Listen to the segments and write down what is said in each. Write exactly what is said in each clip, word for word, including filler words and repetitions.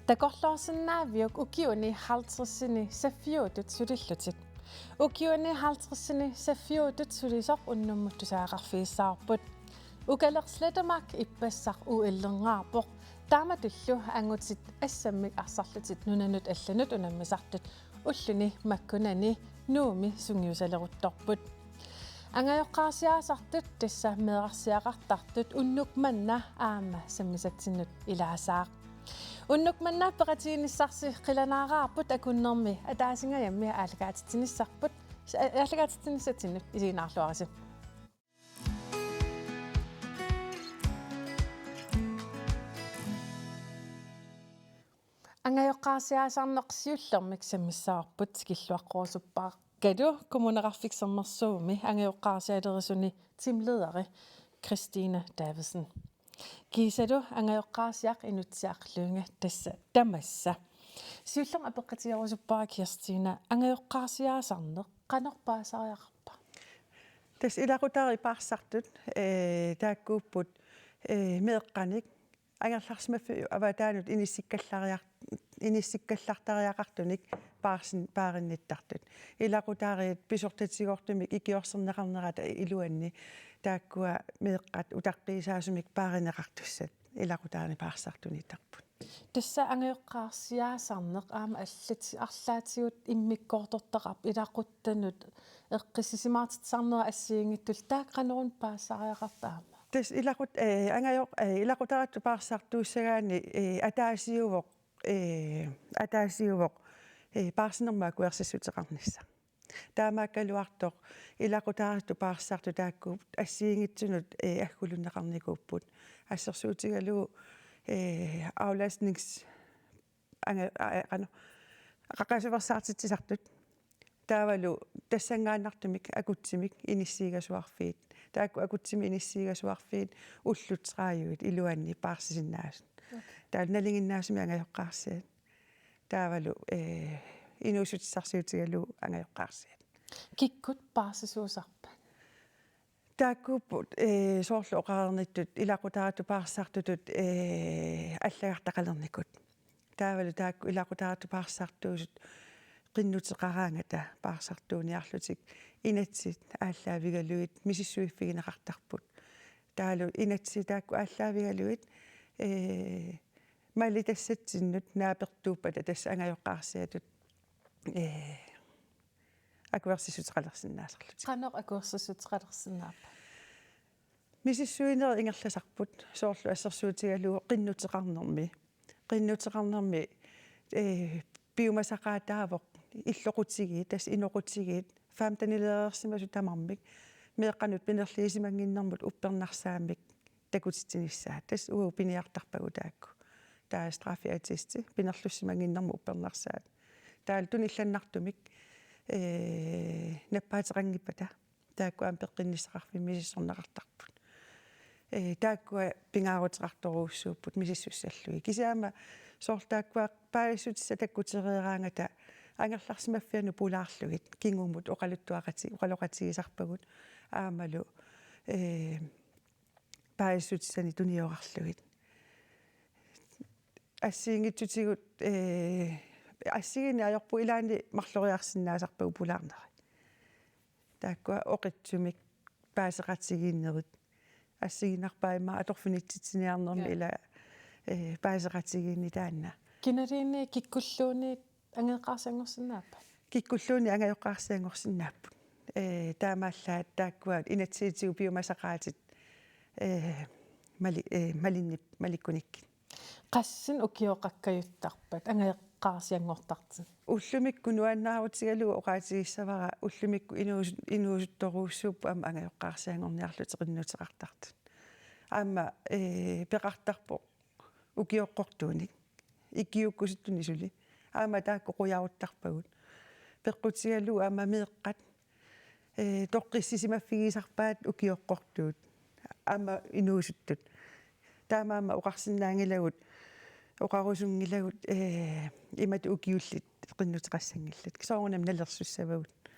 Takorloorsinnaaviuk ukiuni halvtredsini saffiutut sulillutit? Ukiuni halvtredsini saffiutut sulisoq unnummut tusagaqarfigissavarput. Ukaleq Slettemark ippassaq U L-erngaarpoq. Taamatullu angutit assammik arsarlutit nunanut allanut unammisartut ulluni makkunani Nuummi sungiusaleruttorput. Angajoqqaarsiaasartut tassa meerarsiaqartartut unnuk manna aamma sammisatsinnut ilaasaaq. Unnuk manna peqatiginissarsi qilanaaraarput, akunnermi ataasingajammi aallakaatitsinissarput, aallakaatitsinissatsinnut isiginnaarluarisi. Angajoqqaarsiaasarneq siullermik sammissavarput, tikilluaqqorusuppaakkalu Kommuneqarfik Sermersuumi angajoqqaarsialerisuni teamlederi Christine Davidsen. Kiisalu angajoqqaarsiaq Inutsiaq Lynge tassa tamassa. Siullermik apeqqutigerusuppara Christine, angajoqqaarsiaasarneq qanoq paasisariaqarpa? Tassa ilaqutariit paarsisartut, ee, taakkuupput, ee, meeqqanik angerlarsimaffiup avataanut inissikkallariar-, inissikkallartariaqartunik paarsin-, paarinnittartut. Ilaqutariit pisortatigoortumik ikiorserneqarnerata iluanni taakkua meeqqat utaqqiisaasumik paarineqartussat ilaqutariinni paarsisartuniittarput. Tassa angajoqqaarsiaasarneq aamma allat arlaatigut immikkoortortaqarpoq, ilaquttanut eqqissisimaartitsisarnera assigiinngitsullu, taakku qanoruna paasisariaqarpa aamma? Tassa ilaqut-, ee, angajoq-, ee, ilaqutariittut paarsisartuussagaanni, ee, ataasiuvoq, ee, ataasiuvoq, ee, paarsinermut akuersissuteqarnissaq. Taamaakkaluartoq ilaqutariittut paarsisartut taakku assigiinngitsunut, ee, aggulunneqarnikuupput. Assersuutigalugu, ee, aflastnings-, anga-, a-, a-, qanoq, qaqasuersaartitsisartut. Taavalu tassanngaannartumik akutsimik inissiigasuarfiit. Taakku akutsimik inissiigasuarfiit ullut tredive iluanni paarsisinnaasut. Okay. Taavalu nalinginnaasumik angajoqqaarsiat. Taavalu, ee, inuussutissarsiutigalugu angajoqqaarsiat. Kikkut paarsisuusarpat? Taakkuupput, ee, soorlu oqareernittut ilaqutariittut paarsisartutut, ee, allagartaqalernikut. Taavalu taakku ilaqutariittut paarsisartuusut qinnuteqaraangata paarsisartuuniarlutik inatsit aallaavigalugit misissuiffigineqartarput. Taavalu inatsit taakku aallaavigalugit, ee, malitassatsinnut naapertuuppata tassa angajoqqaarsiatut, ee, akuersissuteqalersinnaasarlutik. Qanoq akuersissuteqalersinnaappat? Misissuinerit ingerlasarput, soorlu assersuutigalugu qinnuteqarnermi. Qinnuteqarnermi, ee, piumasaqaataavoq illoqutigiit, tassa inoqutigiit, femtenileereersimasut tamarmik, meeqqanut pinerliisimannginnermut uppernarsaammik takutitsinissaat. Tassa uagut piniartarpagut taakku. Taava straffeattesti, pinerlussimannginnermut uppernarsaat. Taavalu tunillannartumik, ee, nappaateqanngippata taakku aamma peqqinnissaqarfimmik misissorneqartarput. Ee, taakkua pingaaruteqartorujussuupput misissussallugit. Kisianni aamma soorlu taakkua paasissutissat takkutereeraangata angerlarsimaffiannut pulaarlugit kingumut oqaluttuaqati-, oqaloqatigisarpagut aammalu, ee, paasissutissanik tuniorarlugit. Assigiinngitsutigut, ee, assigiinneq ajorpugut, ilaanni marloriarsinnaasarpagut pulaarnerit. Taakkua oqitsumik paaseqatigiinnerit. Assigiinnarpaat immaqa atorfinitsitsiniarnermi. Ja. Ila, ee, paaseqatigiinneq taanna. Kinaluunniit kikkulluunniit angajoqqaarsianngorsinnaappat? Kikkulluunniit angajoqqaarsianngorsinnaapput. Ee, taamaallaat taakkua inatsisitigut piumasaqaatit, ee, mali-, ee, malinnip-, malikkunikkit. Qassinik ukioqakkajuttarpat angajoqqaarsianngortartut? Ullumikkut nuannaarutigalugu oqaatigissavara, ullumikkut inuus-, inuusuttorujussuupput aamma angajoqqaarsianngorniarlutik qinnuteqartartut. Aamma, ee, peqartarpoq ukioqqortuunik. Ikiuukkusuttunik suli. Aamma taakku qujaruttarpagut. Peqqutigalugu aamma meeqqat, ee, toqqissisimaffigisarpaat ukioqqortuut. Aamma inuusuttut. Taamaammat oqarsinnaanngilagut, oqarusunngilagut, ee, imatut ukiullit qinnuteqassanngillat. Soorunami nalersussavagut.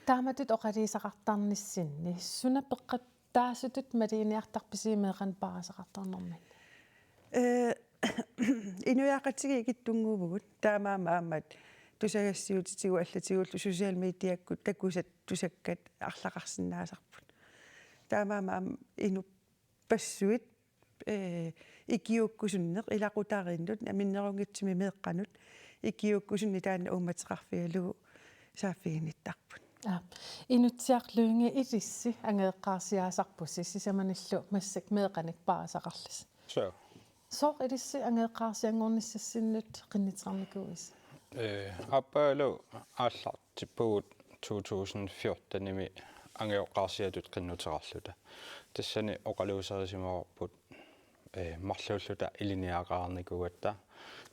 Taamatut oqaluusaqartarnissinni suna peqqat- taasutut maluginiartarpisi meeqqanik paasisaqartarnerminni? Ee, Inuiaqatigiit ikittunnguuvugut. Taamaammat aamma tusagassiuutitigut allatigullu social mediakkut takusat tusakkat arlaqarsinnaasarput. Taamaammat aamma inuppassuit, ee, ikiuukkusunneq ilaqutariinnut, namminerunngitsumik meeqqanut, ikiuukkusunneq taanna uummateqarfigalugu saaffiginnittarput. Aa, Inutsiaq Lynge, ilissi angajoqqaarsiaasarpusi, sisamanillu massakkut meeqqanik paarisaqarlusi. Suu. Sooq ilissi angajoqqaarsianngornissassinnut qinnuteqarnikuuisi? Ee, aappaalu aallartippugut to tusind fjortenimi angajoqqaarsiatut qinnuteqarluta. Tassani oqaluuserisimavoq, ee, marluulluta ilinniagaqarnikuugatta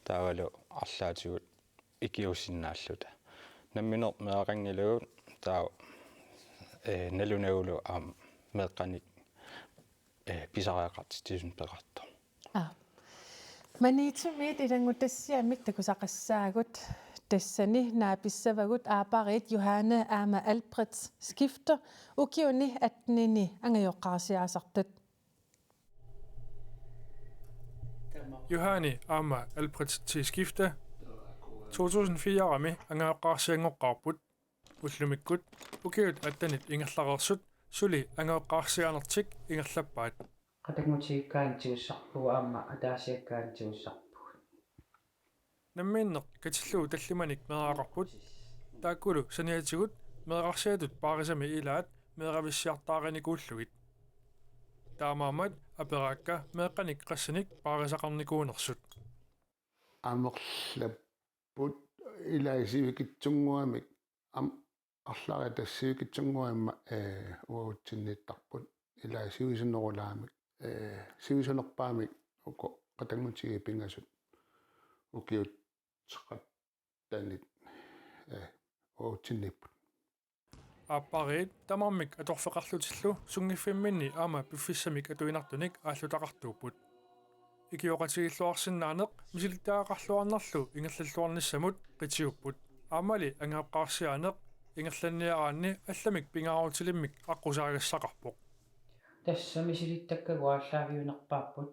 taavalu arlaatigut ikiuussinnaalluta. Nammineq meeraqanngilagut taava, ee, nalunagulu aamma meeqqanik, ee, pisariaqartitsisunik peqartoq. Aa. Maniitsumi ilanngutassiamik takusaqassaagut, tassani naapissavagut aappariit Johanne aamma Albrecht Skifter ukiuni attenini angajoqqaarsiaasartut. Johanne aamma Albrecht Skifter to tusind firemi angajoqqaarsianngorpaat. Ullumikkut ukiut attenit ingerlareersut suli angajoqqaarsianertik ingerlappaat. Qatanngutigiikkaanni tigussarpugut aamma ataasiakkaanni tigussarpugut. Namminneq katillugu tallimanik meeraqarput. Taakkulu saniatigut meerarsiatut paarisami ilaat meeravissiartaarinikuullugit. Taamaammat aperaakka meeqqanik qassanik paarisaqarnikuunersut. Amerlapput, ilai sivikitsunnguamik, am-, arlariatassivikitsunnguamik, ee, uagutsinniittarput. Ilai sivisunerulaamik, ee, sivisunerpaamik uku qatanngutigiit pingasut ukiut tretten-it, ee, uagutsinniipput. Aappariit tamarmik atorfeqarlutillu sunngiffimminni aamma piffissamik atuinertunik aallutaqartuupput. Ikioqatigiilluarsinnaaneq misilittagaqarluarnerlu ingerlalluarnissamut qitiupput. Aammali angajoqqaarsianeq ingerlanniaraanni allamik pingaarutilimmik aqqusaagassaqarpoq. Tassa misilittakkagut aallaaviunerpaapput,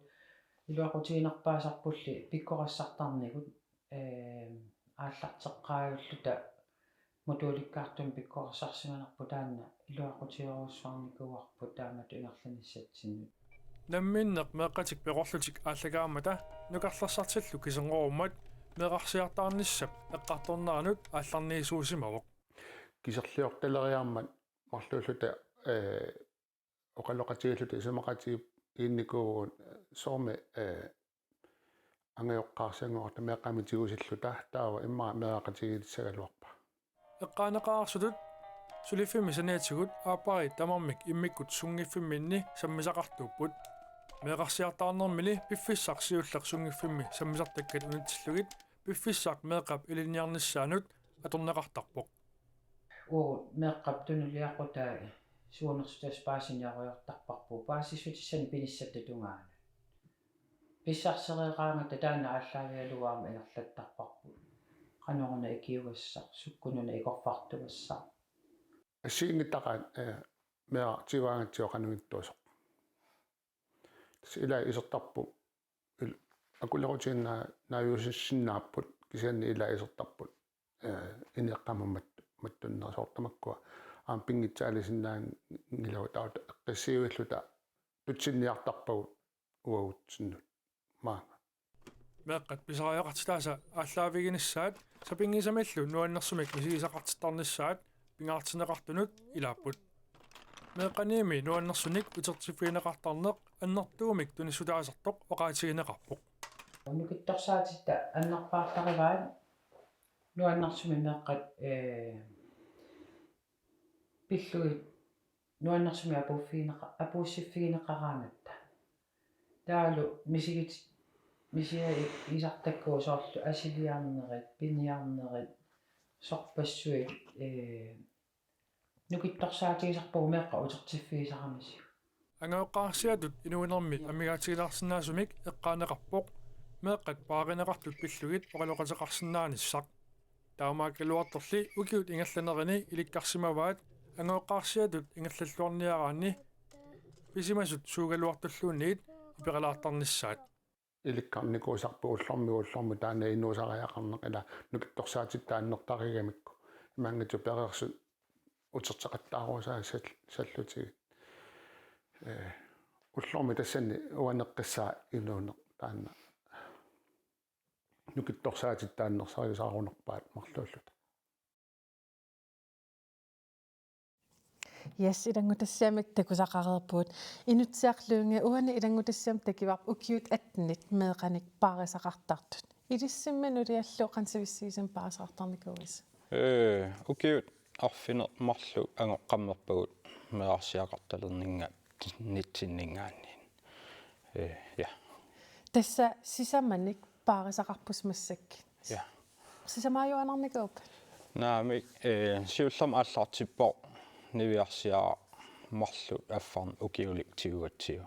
iluaqutiginerpaasarpulli pikkorissaartarnigut, ee, aallarteqqaajulluta modulikkaartumik pikkorissaarsimanerput taanna iluaqutigerujussuarnikuuarput taamatut ingerlanissatsinnut. Namminneq meeqqatik peqorlutik aallakaammata nukarlersartillu kiserngorummat meerarsiartaarnissap eqqartorneranut aallarniisuusimavoq. Kiserliortaleriarmat marluulluta, ee, oqaloqatigiilluta isumaqatigiinnikuuvugut, ee, soormi, ee, angajoqqaarsianngorluta meeqqamik tigusilluta taava immaqa meeraqatigiissagaluarpaa. Eqqaaneqareersutut suliffimmi saniatigut aappariit tamarmik immikkut sunngiffimminni sammisaqartuupput. Meerarsiartaarnermini piffissaq siulleq sunngiffimmi sammisartakkat unitsillugit piffissaq meeqqap ilinniarnissaanut atorneqartarpoq. Uagut meeqqap tunuliaqutai suunersutassat paasiniarujortarparput paasissutissanik pinissatta tungaanut. Pissarsereeraangata taanna aallaavigalugu aamma ingerlattarparput. Qanoruna ikiugassaq, sukkununa ikorfartugassaq. Assigiinngitsorpassuit, ee, meeraq tigugaangatsigu qanoq ittuusoq. Tassa ilai isertarput, il-, akulerutiginnaa-, naaviusissinnaapput, kisianni ilai isertarput, ee, ineeqqammut mat-, mattunneq soorlu tamakkua aamma pinngitsaalisinnaanngilagut taava eqqissiuilluta tutsinniartarpagut uagutsinnut maanga. Meeqqat pisariaqartitaasa aallaaviginissaat sapinngisamillu nuannersumik misigisaqartittarnissaat pingaartinneqartunut ilaapput. Meeqqaniimi nuannersunik utertiffigineqartarneq annertuumik tunissutaasartoq oqaatigineqarpoq. Nukittorsaatitta annerpaartarivaat nuannersumik meeqqat, ee, pillugit nuannersumik apuuffigineqa-, apuussiffigineqaraangatta. Taavalu misigit-, misigisartakkagut soorlu asiliarnerit, piniarnerit, sorpassuit, ee, nukittorsaatigisarpagut meeqqat utertiffigisaramisigut. Angajoqqaarsiatut inuunermi amigaatigilaarsinnaasumik eqqaaneqarpoq meeqqat paarineqartut pillugit oqaloqateqarsinnaanissaq. Taamaakkaluartorli ukiut ingerlanerini ilikkarsimavaat angajoqqaarsiatut ingerlalluarniaraanni pisimasut suugaluartulluunniit iperalaartarnissaat. ilikkarnikuusarput ullormiit ullormut taanna inuusariaqarneq ila nukittorsaatitta annertarigamikku. Imaanngitsoq pereersut uterteqattaarusaa sal-, sallutigit. Ee, ullormi tassani uaneqqissaa inuuneq taanna nukittorsaatitta annersariusaarunerpaat marluulluta. Yes, ilanngutassiamik takusaqareerpugut. Inutsiaq Lynge, uani ilanngutassiamik takivarput ukiut attenit meeqqanik paarisaqartartut. Ilissimmi nuliallu qanoq sivissiisumik paarisaqartarnikuuisi? Ee, ukiut arfineq-marluk angoqqammerpagut meerarsiaqartalerninga nitsinninngaanniit. Ee, ja. Tassa sisamanik paarisaqarpusi massakkut. Ja. Sisamaajuaannarnikuupput? Naamik, ee, siullermik aallartippoq niviarsiaq marluk affarmik ukiulik tigugatsigu.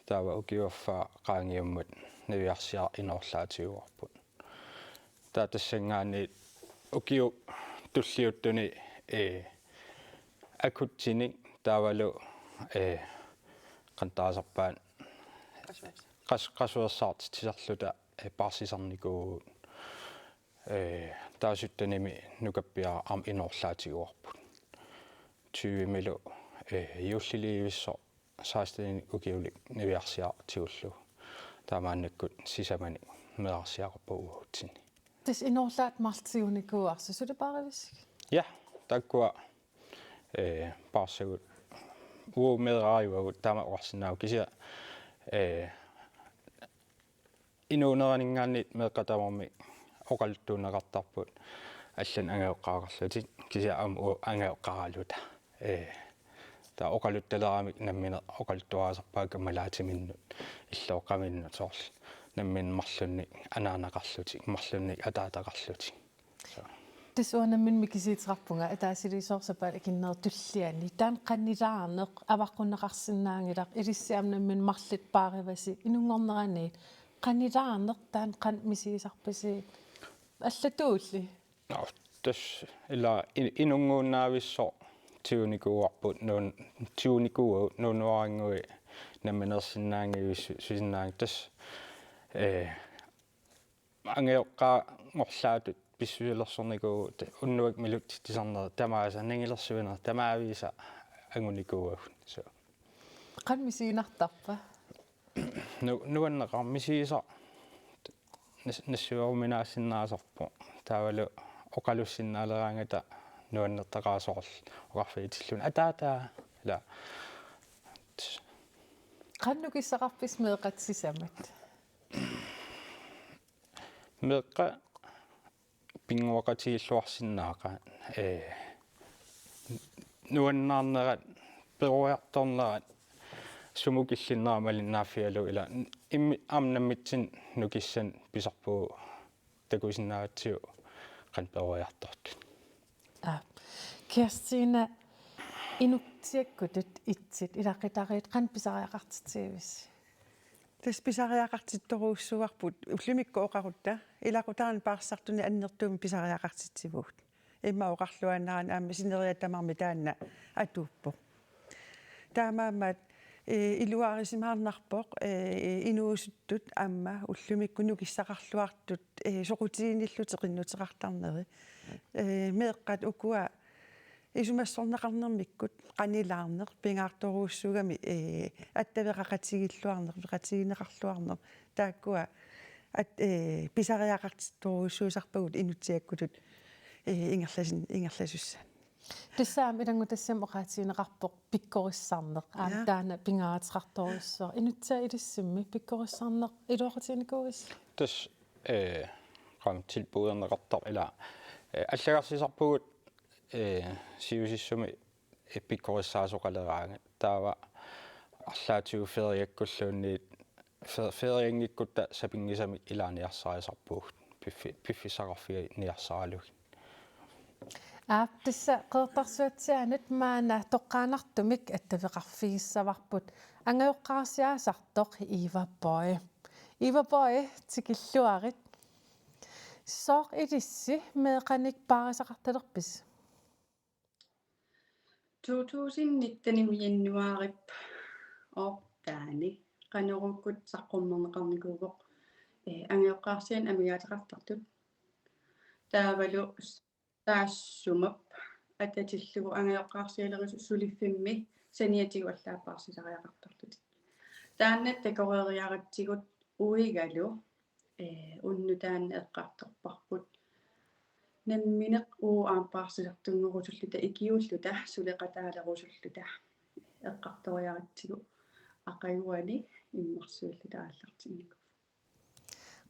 Taava ukiup affaa qaangiummut niviarsiaq inoorlaatigaarput. Taava tassanngaanniit ukiup tulliuttuni, ee, akutsinik taavalu, ee, qanoq taasarpaat qas-, qasuersaartitsisarluta, ee, paarsisarnikuuvugut. Ee, taava syttenimi nukappiaraq aamma inoorlaatigaarput. Tyvemilu, ee, juulliliivissoq seksten ukiulik niviarsiaq tigullugu. Taamaannakkut sisamanik meerarsiaqarpagut uagutsinnit. Tassa inoorlaat marluk tigunikuuarsi, suli paarivisigit? Ja, taakkua, ee, paarsagut. Uagut meeraajuagut taama oqarsinnaavoq kisianni, ee, inuuneraninngaanniit meeqqat tamarmik oqaluttuunneqartarput allanik angajoqqaaqarlutik, kisianni aamma uagut angajoqqaaraluta. Ee, taava oqaluttaleramik nammineq oqaluttuarisarpaat kammalaatiminnut, illoqaminnut soorlu, nammineq marlunnik anaanaqarlutik, marlunnik ataataqarlutik. Tassa uanga nammineq mikisuuteqarpunga, ataasiinnaq soorlu sapaatip akunnerup tulliani. Taanna qanilaarneq avaqqunneqarsinnaanngilaq, ilissi aamma nammineq marluk paarivasi inunngorneraniit. Qanilaarneq taanna qanoq misigisarpisi? Allatuulli? Nå, tassa ila in-, inunnguunnaavissoq tigunikuuarput nuun-, tigunikuuagut nuunuarannguit namminersinnaanngivissu-, susinnaanngillat tassa, ee, angajoqqaanngorlaatut pissusilersornikuuvugut unnuaq milutsitsisarnerit tamaasa nangilersuinerit tamaviisa angunikuuagut. Så. Qanoq misiginartarpa? Nu-, nuanneqarpoq misigisaq nas-, nassueruminaassinnaasarpoq. Taavalu oqalussinnaaleraangata nuannertaqaaq soorlu oqarfigitillugu. Ataataa, ila. Qanoq nukissaqarpisi meeqqat sisamat? Meeqqat pinnguaqatigilluarsinnaaqaat, ee, nuannaarnerat, peroriartornerat, sumut killinnera malinnaaffigalugu ila immi-, aamma nammitsinnut nukissanik pisarpugut takusinnaagatsigu qanoq peroriartortut. Aa. Kirstina, Inutsiakkutut itsit ilaqutariit qanoq pisariaqartitsigivisi? Tassa pisariaqartittorujussuuarput ullumikkut oqarutta, ilaqutariinni paarsisartuni annertuumik pisariaqartitsivugut. Immaqa oqarluaannarani aamma sineriak tamarmi taanna atuuppoq. Taamaammat, ee, iluarisimaarnarpoq, ee, inuusuttut aamma ullumikkut nukissaqarluartut, ee, soqutiginillutik qinnuteqartarneri. Ee, meeqqat ukua isumassorneqarnermikkut qanilaarneq, pingaartorujussuugami, ee, attaveqaqatigilluarneq, peqatigineqarluarneq, taakkua at-, ee, pisariaqartittorujussuusarpagut Inutsiakkutut, ee, ingerlasin-, ingerlasussaat. Tassa aamma ilanngutassiamut oqaatigineqarpoq pikkorissarneq. Aamma, ja, taanna pingaaruteqartorujussuaq. Inutsiaq ilissimmi pikkorissarneq iluaqutiginikuuisi? Tassa, ee, qanoq tilbuderneqartarpoq ila, ee, allagarsisarpugut, ee, siusissumi, ee, pikkorissaasoqaleraangat. Taava arlaatigut feriakkulluunniit fe-, ferianngikkutta sapinngisamik ilaanniarsarisarpugut. Piffi-, piffissaqarfiit niarsaralugit. Aap, tassa Qeqertarsuatsiaanut maanna toqqaannartumik attaveqarfigissavarput angajoqqaarsiaasartoq Eva Bøje. Eva Bøje, tikilluarit. Sooq ilissi meeqqanik paarisaqartalerpisi? To tusind nittenimi januaarip ottende Qanoruukkut saqqummerneqarnikuuvoq. Ee, angajoqqaarsianik amigaateqartartut. Taavalu taassuma atatillugu angajoqqaarsialerisut suliffimmi saniatigut allaat paarsisariaqartarlutik. Taanna takoreeriaratsigu uigalu, ee, unnuk taanna eqqartorparput. Nammineq uagut aamma paarsisartunngorusulluta ikiuulluta suleqataalerusulluta eqqartoriaratsigu aqaguani immersuilluta aallartinnikuuvugut.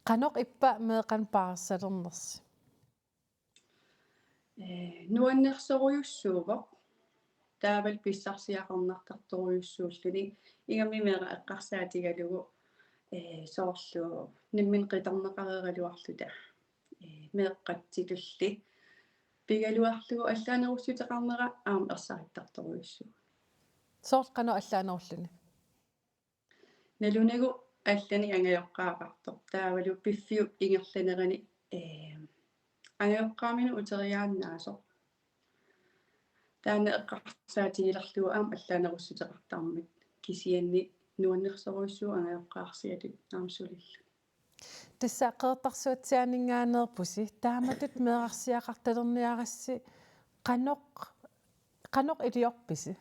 Qanoq ippa meeqqanik paarisalernersi? Ee, nuannersorujussuuvoq. Taavalu pissarsiaqarnartartorujussuulluni. Ingammik meeraq eqqarsaatigalugu, ee, soorlu nammineq qitornaqareeraluarluta. Ee, meeqqatitulli pigaluarlugu allaanerussuteqarnera aamma ersarittartorujussuuvoq. Soorlu qanoq allaanerulluni? Nalunagu allanik angajoqqaaqartoq taavalu piffiup ingerlanerani, ee, angajoqqaaminut uteriaannaasoq. Taanna eqqarsaatigilerlugu aamma allaanerussuteqartarmat kisianni nuannersorujussuuvoq angajoqqaarsiatut aamma sulilluni. Tassa Qeqertarsuatsiaaninngaanneerpusi, taamatut meerarsiaqartalerniarassi qanoq, qanoq iliorpisi?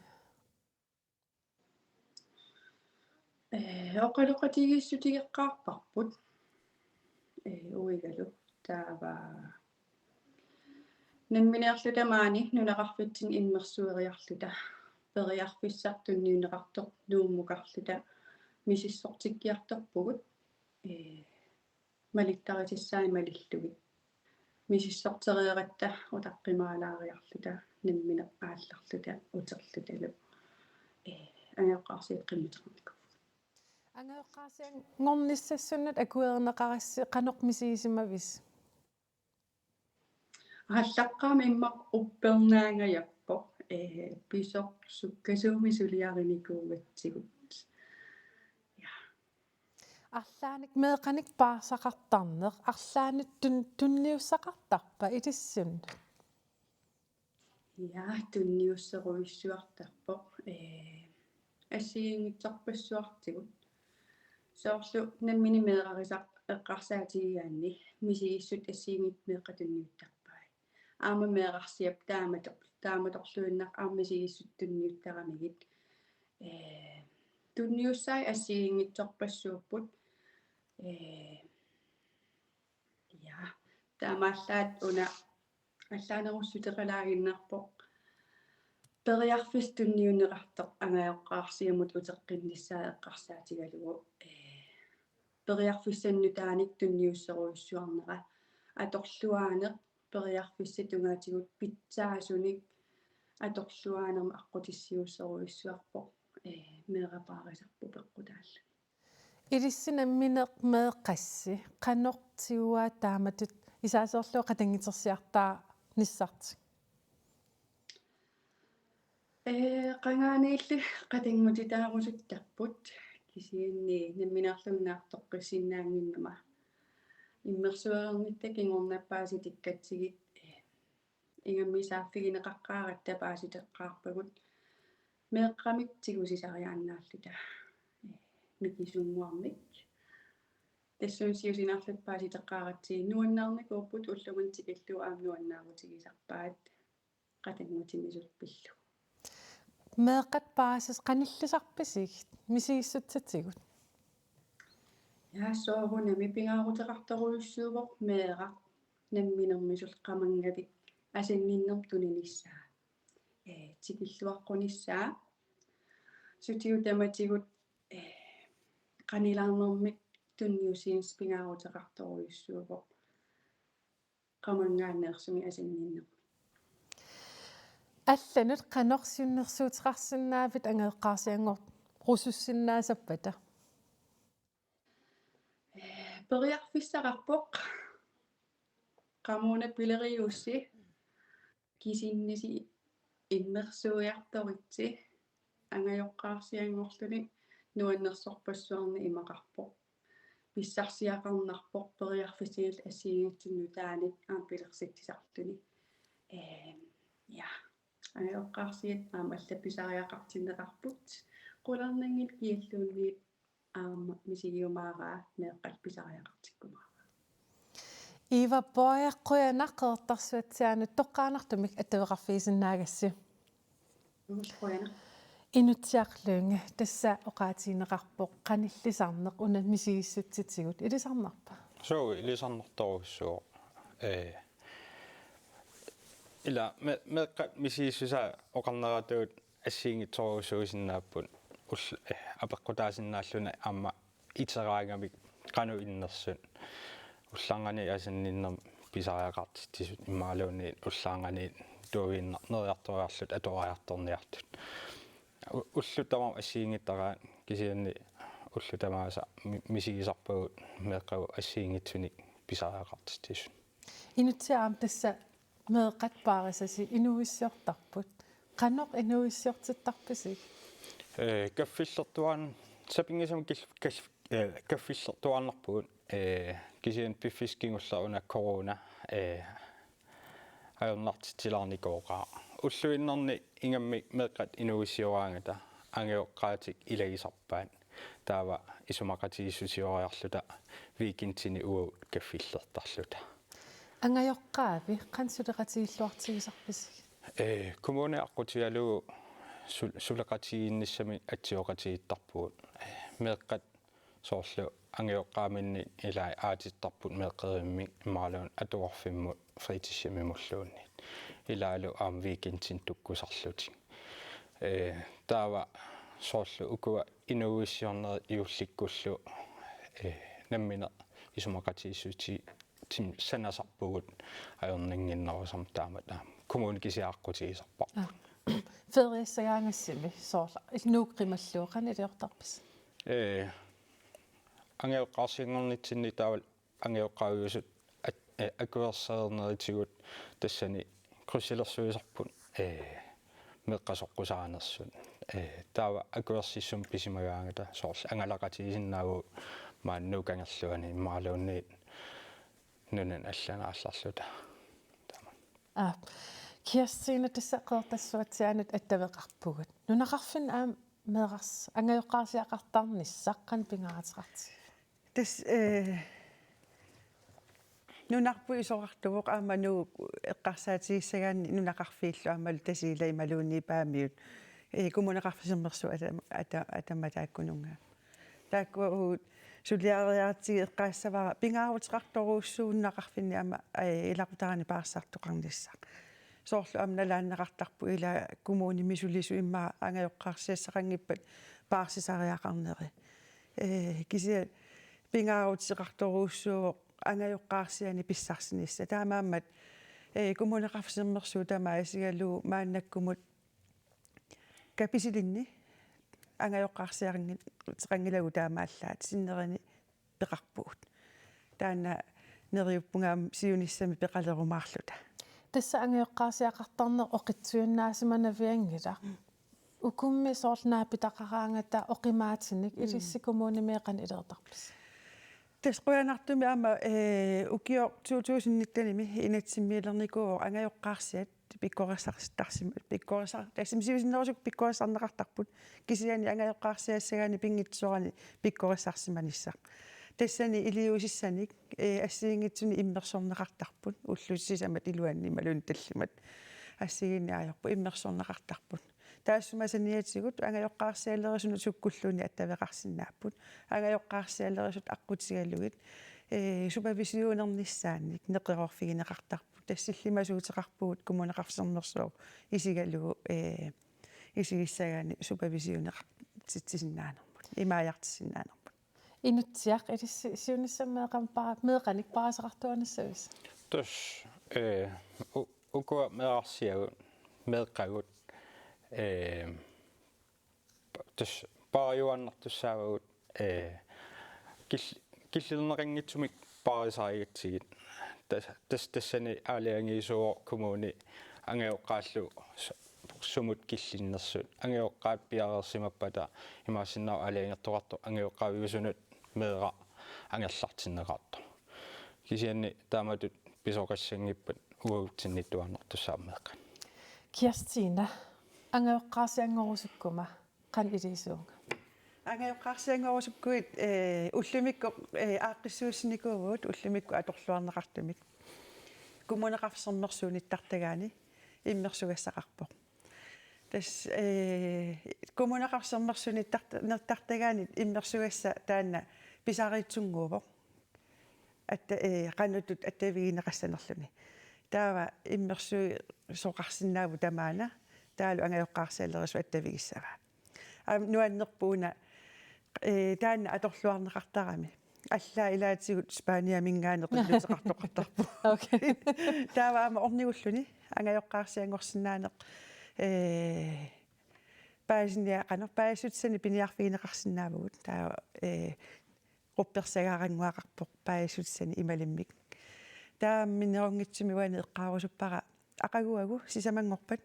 Ee, oqaloqatigiissutigeqqaarparput. Ee, uigalu taava nammineerluta maani nunaqarfitsinni immersueriarluta periarfissaq tunniunneqartoq Nuummukarluta misissortikkiartorpugut. Ee, malittaritissaat malillugit. Misissortereeratta utaqqimaalaariarluta nammineq aallarluta uterlutalu. Ee, angajoqqaarsiat qimmuteqarnikuupput. Angajoqqaarsianngornissassunnut akuerineqarassi qanoq misigisimavisi? Aallaqqaammut immaqa uppernaangajappoq, ee, pisoq sukkasuumik suliarinikuugatsigu. Ja. Arlaannik meeqqanik paarsaqartarneq, arlaannik tun-, tunniussaqartarpa ilissinnut? Ja, tunniusserujussuartarpoq, ee, assigiinngitsorpassuartigut. Soorlu nammineq meerarisaq eqqarsaatigigaanni misigissut assigiinngitsut meeqqat tunniuttarpai. Aamma meerarsiap taamator-, taamatorluinnaq aamma misigissut tunniuttaramigit. Ee, tunniussaat assigiinngitsorpassuupput. Ee, ja, taamaallaat una allaanerussuteqalaaginnarpoq periarfissaq tunniunneqartoq angajoqqaarsiamut uteqqinnissaa eqqarsaatigalugu, ee, periarfissanut nutaanik tunniusserujussuarnera atorluaaneq periarfissap tungaatigut pitsaasunik atorluaanermut aqqutissiuusserujussuarpoq, ee, meeraq paarisarpoq peqqutaalluni. Ilissi nammineq meeqqassi qanoq tiguaat taamatut isaaserlugu qatanngutsersiartaanissartik? Ee, qangaaniilli qatanngutitaarusuttarput kisianni nammineerlunga naartoqqissinnaannginnama. Immersuereernittakka kingorna paasitikkatsigit, ee, ingammik saaffigineqaqqaaratta paasiteqqaarpagut meeqqamik tigusisariaannaalluta, ee, mikisunnguarmik. Tassuuna siusinaarluta paasiteqqaaratsigit nuannaarnikuupput, ullumimut tikillugu aamma nuannaarutigisarpaat qatanngutimisut pillugu. Meeqqat paasisat qanillisarpisigit misigissutsitigut? Ja, soorunami pingaaruteqartorujussuuvoq meeraq namminermisullu qamanngavik asanninnermut tuninissaa. Ee, tikilluaqqunissaa. Sutigut tamatigut, ee, qanilaarnermik tunniussineq pingaaruteqartorujussuuvoq. Qamanngaanneersumik asanninnermik. Allanut qanoq siunnersuuteqarsinnaavit angajoqqaarsianngorussinnaassappata? Ee, periarfissaqarpoq. Qamuuna pileriussi kisinnisi immersuiartoritsi angajoqqaarsianngorluni nuannersorpassuarnik imaqarpoq. Pissarsiaqarnarpoq periarfissanik assigiinngitsunik nutaanik aamma pilersitsisarluni. Ee, ja. Angajoqqaarsiat aamma allat pisariaqartinneqarput. Qularnanngilaq kialluunniit aamma misigiumaaraa meeqqat pisariaqartikkumaaraa. Eva Boye, qujanaq Qeqertarsuatsiaanut toqqaannartumik attaveqarfigisinnaagassi. Qujanaq. Inutsiaq Lynge, tassa oqaatigineqarpoq qanoq ilisarneq una misigissutsitigut, ilisarnarpa? Suu, ilisarnartorujussuuvoq. Ee, ila me-, meeqqat misigissusaa oqarneratuut assigiinngitsorujussuusinnaapput, ull-, ee, apeqqutaasinnaalluni aamma iteraangamik qanoq innersut, ullaarnganiit asanninnermik pisariaqartitsisut imaluunniit ullaarnganiit tuaviinnaq neriartoriarlutik atuariartorniartut. U-, ullut tamaasa assigiinngitsut, kisianni ullut tamaasa mi-, misigisarpagut meeqqagut assigiinngitsunik pisariaqartitsisut. Inutsiaq aamma tassa meeqqat paarisasi inuuissiortarput. Qanoq inuuissiortittarpisi? Ee, kaffillertuaan-, sapinngisamik kil-, kal-, ee, kaffillertuaannarpugut, ee, kisianni piffissami kingullermi una corona, ee, ajornartitsilaarnikooqaaq. Ulluinnarni ingammik meeqqat inuuissioraangata angajoqqaatik ilagisarpaat. Taava isumaqatigiissusioriarluta weekendini uagut kaffillertarluta. Angajoqqaavi, qanoq suleqatigilluartigisarpisi? Ee, kommuni aqqutigalugu su-, suleqatigiinnissamik atsioqatigiittarpugut. Ee, meeqqat soorlu angajoqqaaminni ilai aatittarput meeqqerivimmik imaluunniit atuarfimmut fritidshjemmimulluunniit. Ilaalu aamma weekendini tukkusarlutik. Ee, taava soorlu ukua inuuissiornerit juullikkullu, ee, nammineq isumaqatigiissuti-, tim sanasarpugut ajornannginnerusarmat taamatut aamma. Kommuni kisiat aqqutigisarparput. Aa. Feriassagaangassimi soorlu. Nuuk qimallugu qanoq iliortarpisi? Ee, angajoqqaarsianngornitsinni taavalu angajoqqaaviusut at-, ee, akuersaarneritigut tassani kryssilersuisarput, ee, meeqqat soqqusaanersut. Ee, taava akuersissummik pisimagaangata soorlu angalaqatigisinnaavugut maani Nuuk angerluani imaluunniit nunani allani aallarluta. Taama. Aa, Kirstine, tassa Qeqertarsuatsiaanut attaveqarpugut. Nunaqarfinni aamma meerars-, angajoqqaarsiaqartarnissaq qanoq pingaaruteqartigiva? Tassa, ee, nunarput isorartuvoq aamma Nuuk eqqarsaatigissagaanni nunaqarfiillu aammalu Tasiilap imaluunniit Paamiut, ee, Kommuneqarfik Sermersuup ata-, ata-, atama taakkununnga. Taakkua uagut suliariaratsigit eqqaassavara pingaaruteqartorujussuuvoq nunaqarfinni aamma, ee, ilaqutariinni paarsisartoqarnissaq. Soorlu aamma nalaanneqartarpoq ila kommunimi sulisut immaqa angajoqqaarsiassaqanngippat paarsisariaqarneri. Ee, kisianni pingaaruteqartorujussuuvoq angajoqqaarsianik pissarsinissaq. Taamaammat, ee, Kommuneqarfik Sermersuup tamaat isigalugu maannakkumut kapisilinni angajoqqaarsiaqanngi-, -teqanngilagut taamaallaat sinneri peqarpugut. Taanna neriuppunga aamma siunissami peqalerumaarluta. Tassa angajoqqaarsiaqartarneq oqitsujunnaasimannavianngilaq. Ukummi soorlu naapitaqaraangata oqimaatinik, mm, ilissi kommunimi qanoq iliortarpisi? Tassa qujanartumik aamma, ee, ukioq to tusind nittenimi inatsimmiilernikuuvoq angajoqqaarsiat pikkorissartarsim-, pikkorissar-, tassami siusinnerusukkut pikkorissarneqartarput, kisianni angajoqqaarsiassagaanni pinngitsoorani pikkorissarsimanissaq. Tassani iliuusissanik, ee, assigiinngitsunik immersorneqartarput, ullut sisamat iluanni imaluunniit tallimat assigiinneq ajorput, immersorneqartarput. Taassuma saniatigut angajoqqaarsialerisunut sukkulluunniit attaveqarsinnaapput. Angajoqqaarsialerisut aqqutigalugit, ee, supervisionernissaannik neqeroorfigineqartarput. Tassa sillimasuuteqarpugut Kommuneqarfik Sermersuup isigalugu, ee, isigissagaanni supervisioneqartitsisinnaanermut, imaajartitsisinnaanermut. Inutsiaq, ilissi siunissami meeqqamik paa-, meeqqanik paarisaqartuaannassavisi? Tassa, ee, u-, ukua meerarsiagut, meeqqagut, ee, tassa paariuaannartussaavagut, ee, kil-, killilerneqanngitsumik paarisarigatsigit. Tas-, tas-, tassani aalajangiisuuvoq kommuni angajoqqaallu s-, sumut killinnersut. Angajoqqaat piareersimappata imaassinnaavoq aalajangertoqartoq angajoqqaaviusunut meeraq angerlartinneqartoq. Kisianni taamatut pisoqassanngippat uagutsinniittuaannartussaammaqaaq. Kirstina, angajoqqaarsianngorusukkuma qanoq iligisuuvunga? Angajoqqaarsianngorusukkuit, eh, ullumikkut, eh, aaqqissuussinikuuvugut ullumikkut atorluarneqartumik. Kommuneqarfik Sermersuunittartagaani immersugassaqarpoq. Tassa, eh, Kommuneqarfik Sermersuunittartagaani immersugassaq taanna pisariitsunnguuvoq. Atta, eh, qanoq ittut attavigineqassanerluni. Taava immersuisoqarsinnaavoq tamaana, taavalu angajoqqaarsialerisut attavigissavaat. Aamma nuannerpoq una, eh, taanna atorluarneqartarami. Allaat ilaatigut Spaniaminngaanniit qinnuteqartoqartarpoq. Okay. Taava aamma ornigulluni angajoqqaarsianngorsinnaaneq, eh, paasiniaqaneq, paasissutissanik piniarfigineqarsinnaavugut. Taava, eh, quppersagaarannguaqarpoq paasissutissanik imalimmik. Taava minnerunngitsumik uani eqqaarusuppara aqaguagu sisamanngorpat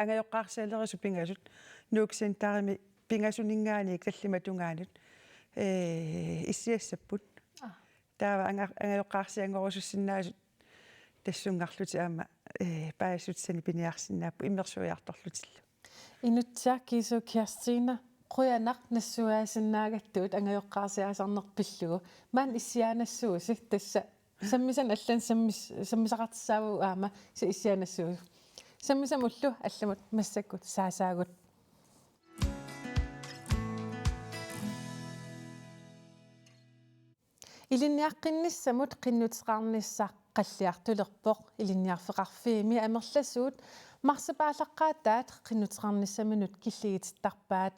angajoqqaarsialerisut pingasut Nuuk Centerimi pingasuninngaanniit tallimat tungaanut, eh, issiassapput. Ah. Taava anga-, angajoqqaarsianngorusussinnaasut tassungarlutik aamma, eh, paasissutissanik piniarsinnaapput immersuiartorlutillu. Inutsiaq Kiisu Kirstina, qujanaq nassuiaasinnaagattut angajoqqaarsiaasarneq pillugu. Maani issiaanassuusi tassa. Sammisanik allanik sammis-, sammisaqartussaavagut aamma, kisianni issiaanassuusi. Sammisamullu allamut massakkut saasaagut. Ilinniaqqinnissamut qinnuteqarnissaq qalliartulerpoq. Ilinniarfeqarfiimi amerlasuut marsip aallaqqaataat qinnuteqarnissaminut killigitittarpaat.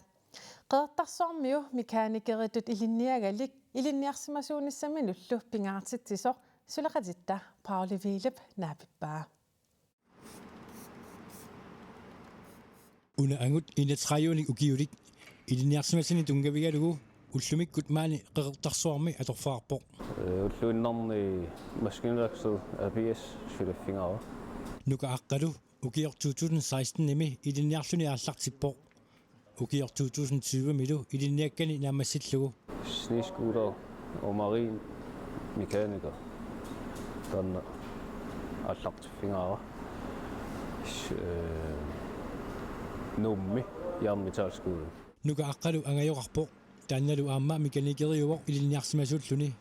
Qeqertarsuarmiu mekanikeritut ilinniagalik ilinniarsimasuunissaminullu pingaartitsisoq suleqatitta Pauli Vilep naapippaa. Una angut enogtredive-nik ukiulik ilinniarsimasanik tunngavigalugu ullumikkut maani Qeqertarsuarmi atorfeqarpoq. Ulluinnarni Maskinværksted A/S suliffigaara. Nuka Aqqalu ukioq to tusind seksten-imi ilinniarluni aallartippoq. Ukioq to tusind tyve-milu ilinniakkani naammassillugu. Snescooter og marin mekaniker. Taanna aallartiffigaara. S-, øh, Nuummi Jernmetalskolen. Nuka Aqqalu angajoqarpoq. Taannalu aamma mekanikeriuvoq ilinniarsimasuulluni.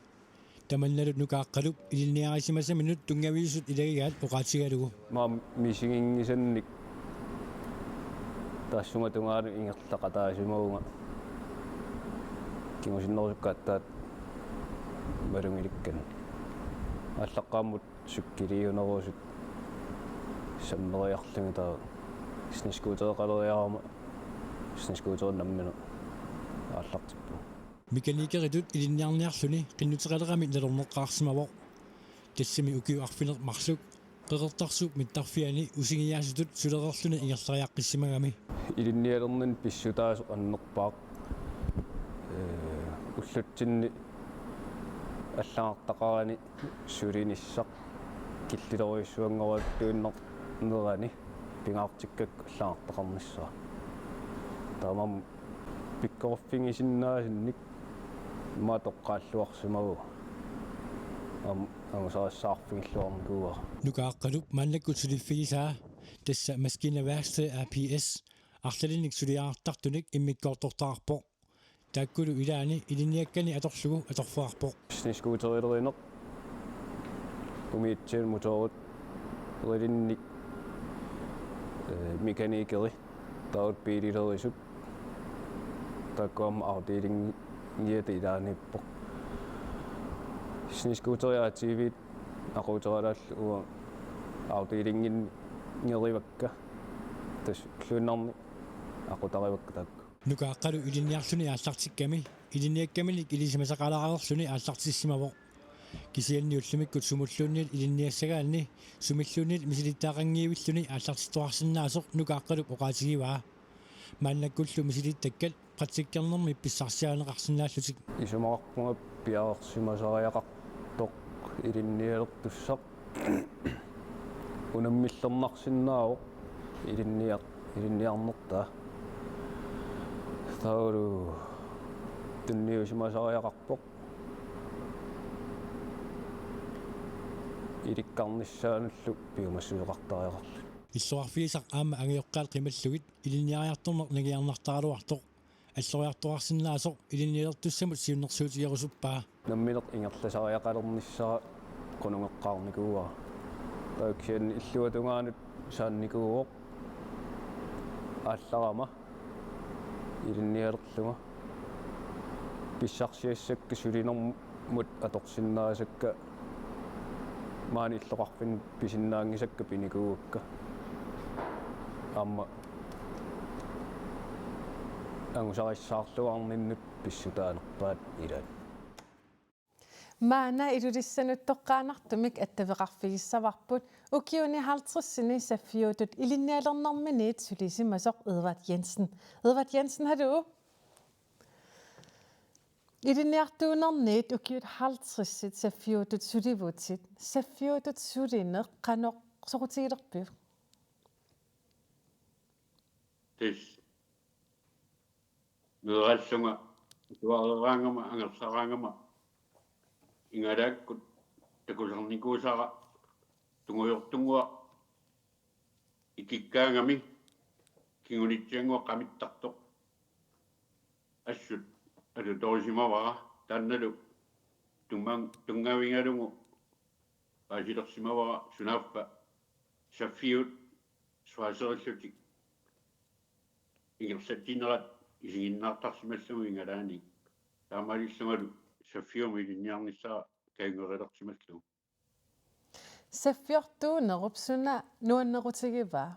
Tamannalu Nuka Aqqalup ilinniarisimasaminut tunngaviusut ilagigaat oqaatigalugu. Maani misiginngisannik taassuma tungaanut ingerlaqataasimavunga kingusinnerusukkut aatsaat malunngilikkani. Aallaqqaammut cykelernerusut sammeriarlugit taava snescootereqaleriarama snescooterit nammineq aallartippunga. Mekanikeritut ilinniarniarluni qinnuteqalerami nalorneqqaarsimavoq. Tassami ukiut arfineq-marluk Qeqertarsuup mittarfiani usingiaasutut sulereerluni ingerlariaqqissimagami. Ilinnialerninni pissutaasoq annerpaaq. Ee, ullutsinni allagartaqarani sulinissaq killilerujussuanngorujunnarnerani pingaartikkakku allagartaqarnissaa. Taamaammat pikkoriffigisinnaasunik maani toqqaalluarsimavugut. Aamma angusarissaarfigilluarnikuuara. Nuka Aqqalup maannakkut suliffigisaa, tassa Maskinværksted A/S, arlalinnik suliarartartunik immikkoortortaqarpoq. Taakkulu ilaanni ilinniakkani atorlugu atorfeqarpoq. Snescooterilerineq umiatsianik motorit, rilinnik, ee, mekanikeri, taava biililerisup, taakku aamma afdelingiata ilaaniippoq. Snescooterit A T V-t aquuteralaallu uanga afdelingingerivakka. Tassa ulluinnarni aqutarivakka taakku. Nuka Aqqalu ilinniarluni aallartikkami ilinniakkaminik ilisimasaqalaareerluni aallartissimavoq. Kisianni ullumikkut sumulluunniit ilinniassagaanni sumilluunniit misilittagaqanngivilluni aallartittoqarsinnaasoq Nuka Aqqalup oqaatigivaa. Maannakkullu misilittakkat praktikkernermi pissarsiarineqarsinnaallutik. Isumaqarpunga piareersimasariaqartoq ilinnialertussaq unammillernarsinnaavoq ilinniar-, ilinniarnertaa. Taavalu tunniusimasariaqarpoq ilikkarnissaanullu piumassuseqartariaqarluni. Illoqarfigisaq aamma angajoqqaat qimallugit ilinniariartorneq nangiarnartaraluartoq. alloriartoqarsinnaasoq ilinnialertussamut siunnersuutigerusuppaa. Nammineq ingerlasariaqalernissara qunungeqqaarnikuuara. Taava kisianni illuatungaanut saannikuuvoq aallarama ilinnialerlunga. Pissarsiassakka sulinermut atorsinnaasakka maani illoqarfinni pisinnaanngisakka pinikuuakka. Aamma angusarissaarluarninnut pissutaanerpaat ilaat. Maanna Ilulissanut toqqaannartumik attaveqarfigissavarput ukiuni halvtredsini saffiutut ilinnialernerminiit sulisimasoq Edvard Jensen. Edvard Jensen, hallo. Ilinniartuunerniit ukiut halvtredsit saffiutut sulivutit. Saffiutut sulineq qanoq soqutigilerpiuk? Tassa meeraallunga atuareeraangama angersaraangama igalaakkut takusarnikuusara tungujortunnguaq ikikkaangami kingunitsiannguaq qamittartoq assut atutorisimavara taannalu tumman-, tunngavigalugu paasilersimavara sunaaffa saffiut svaaserillutik ingerlatsinerat isiginnaartarsimallugu igalaanni. Taamaalillungalu saffiumut ilinniarnissara kajungerilersimallugu. Saffiortuunerup suna nuannerutigivaa?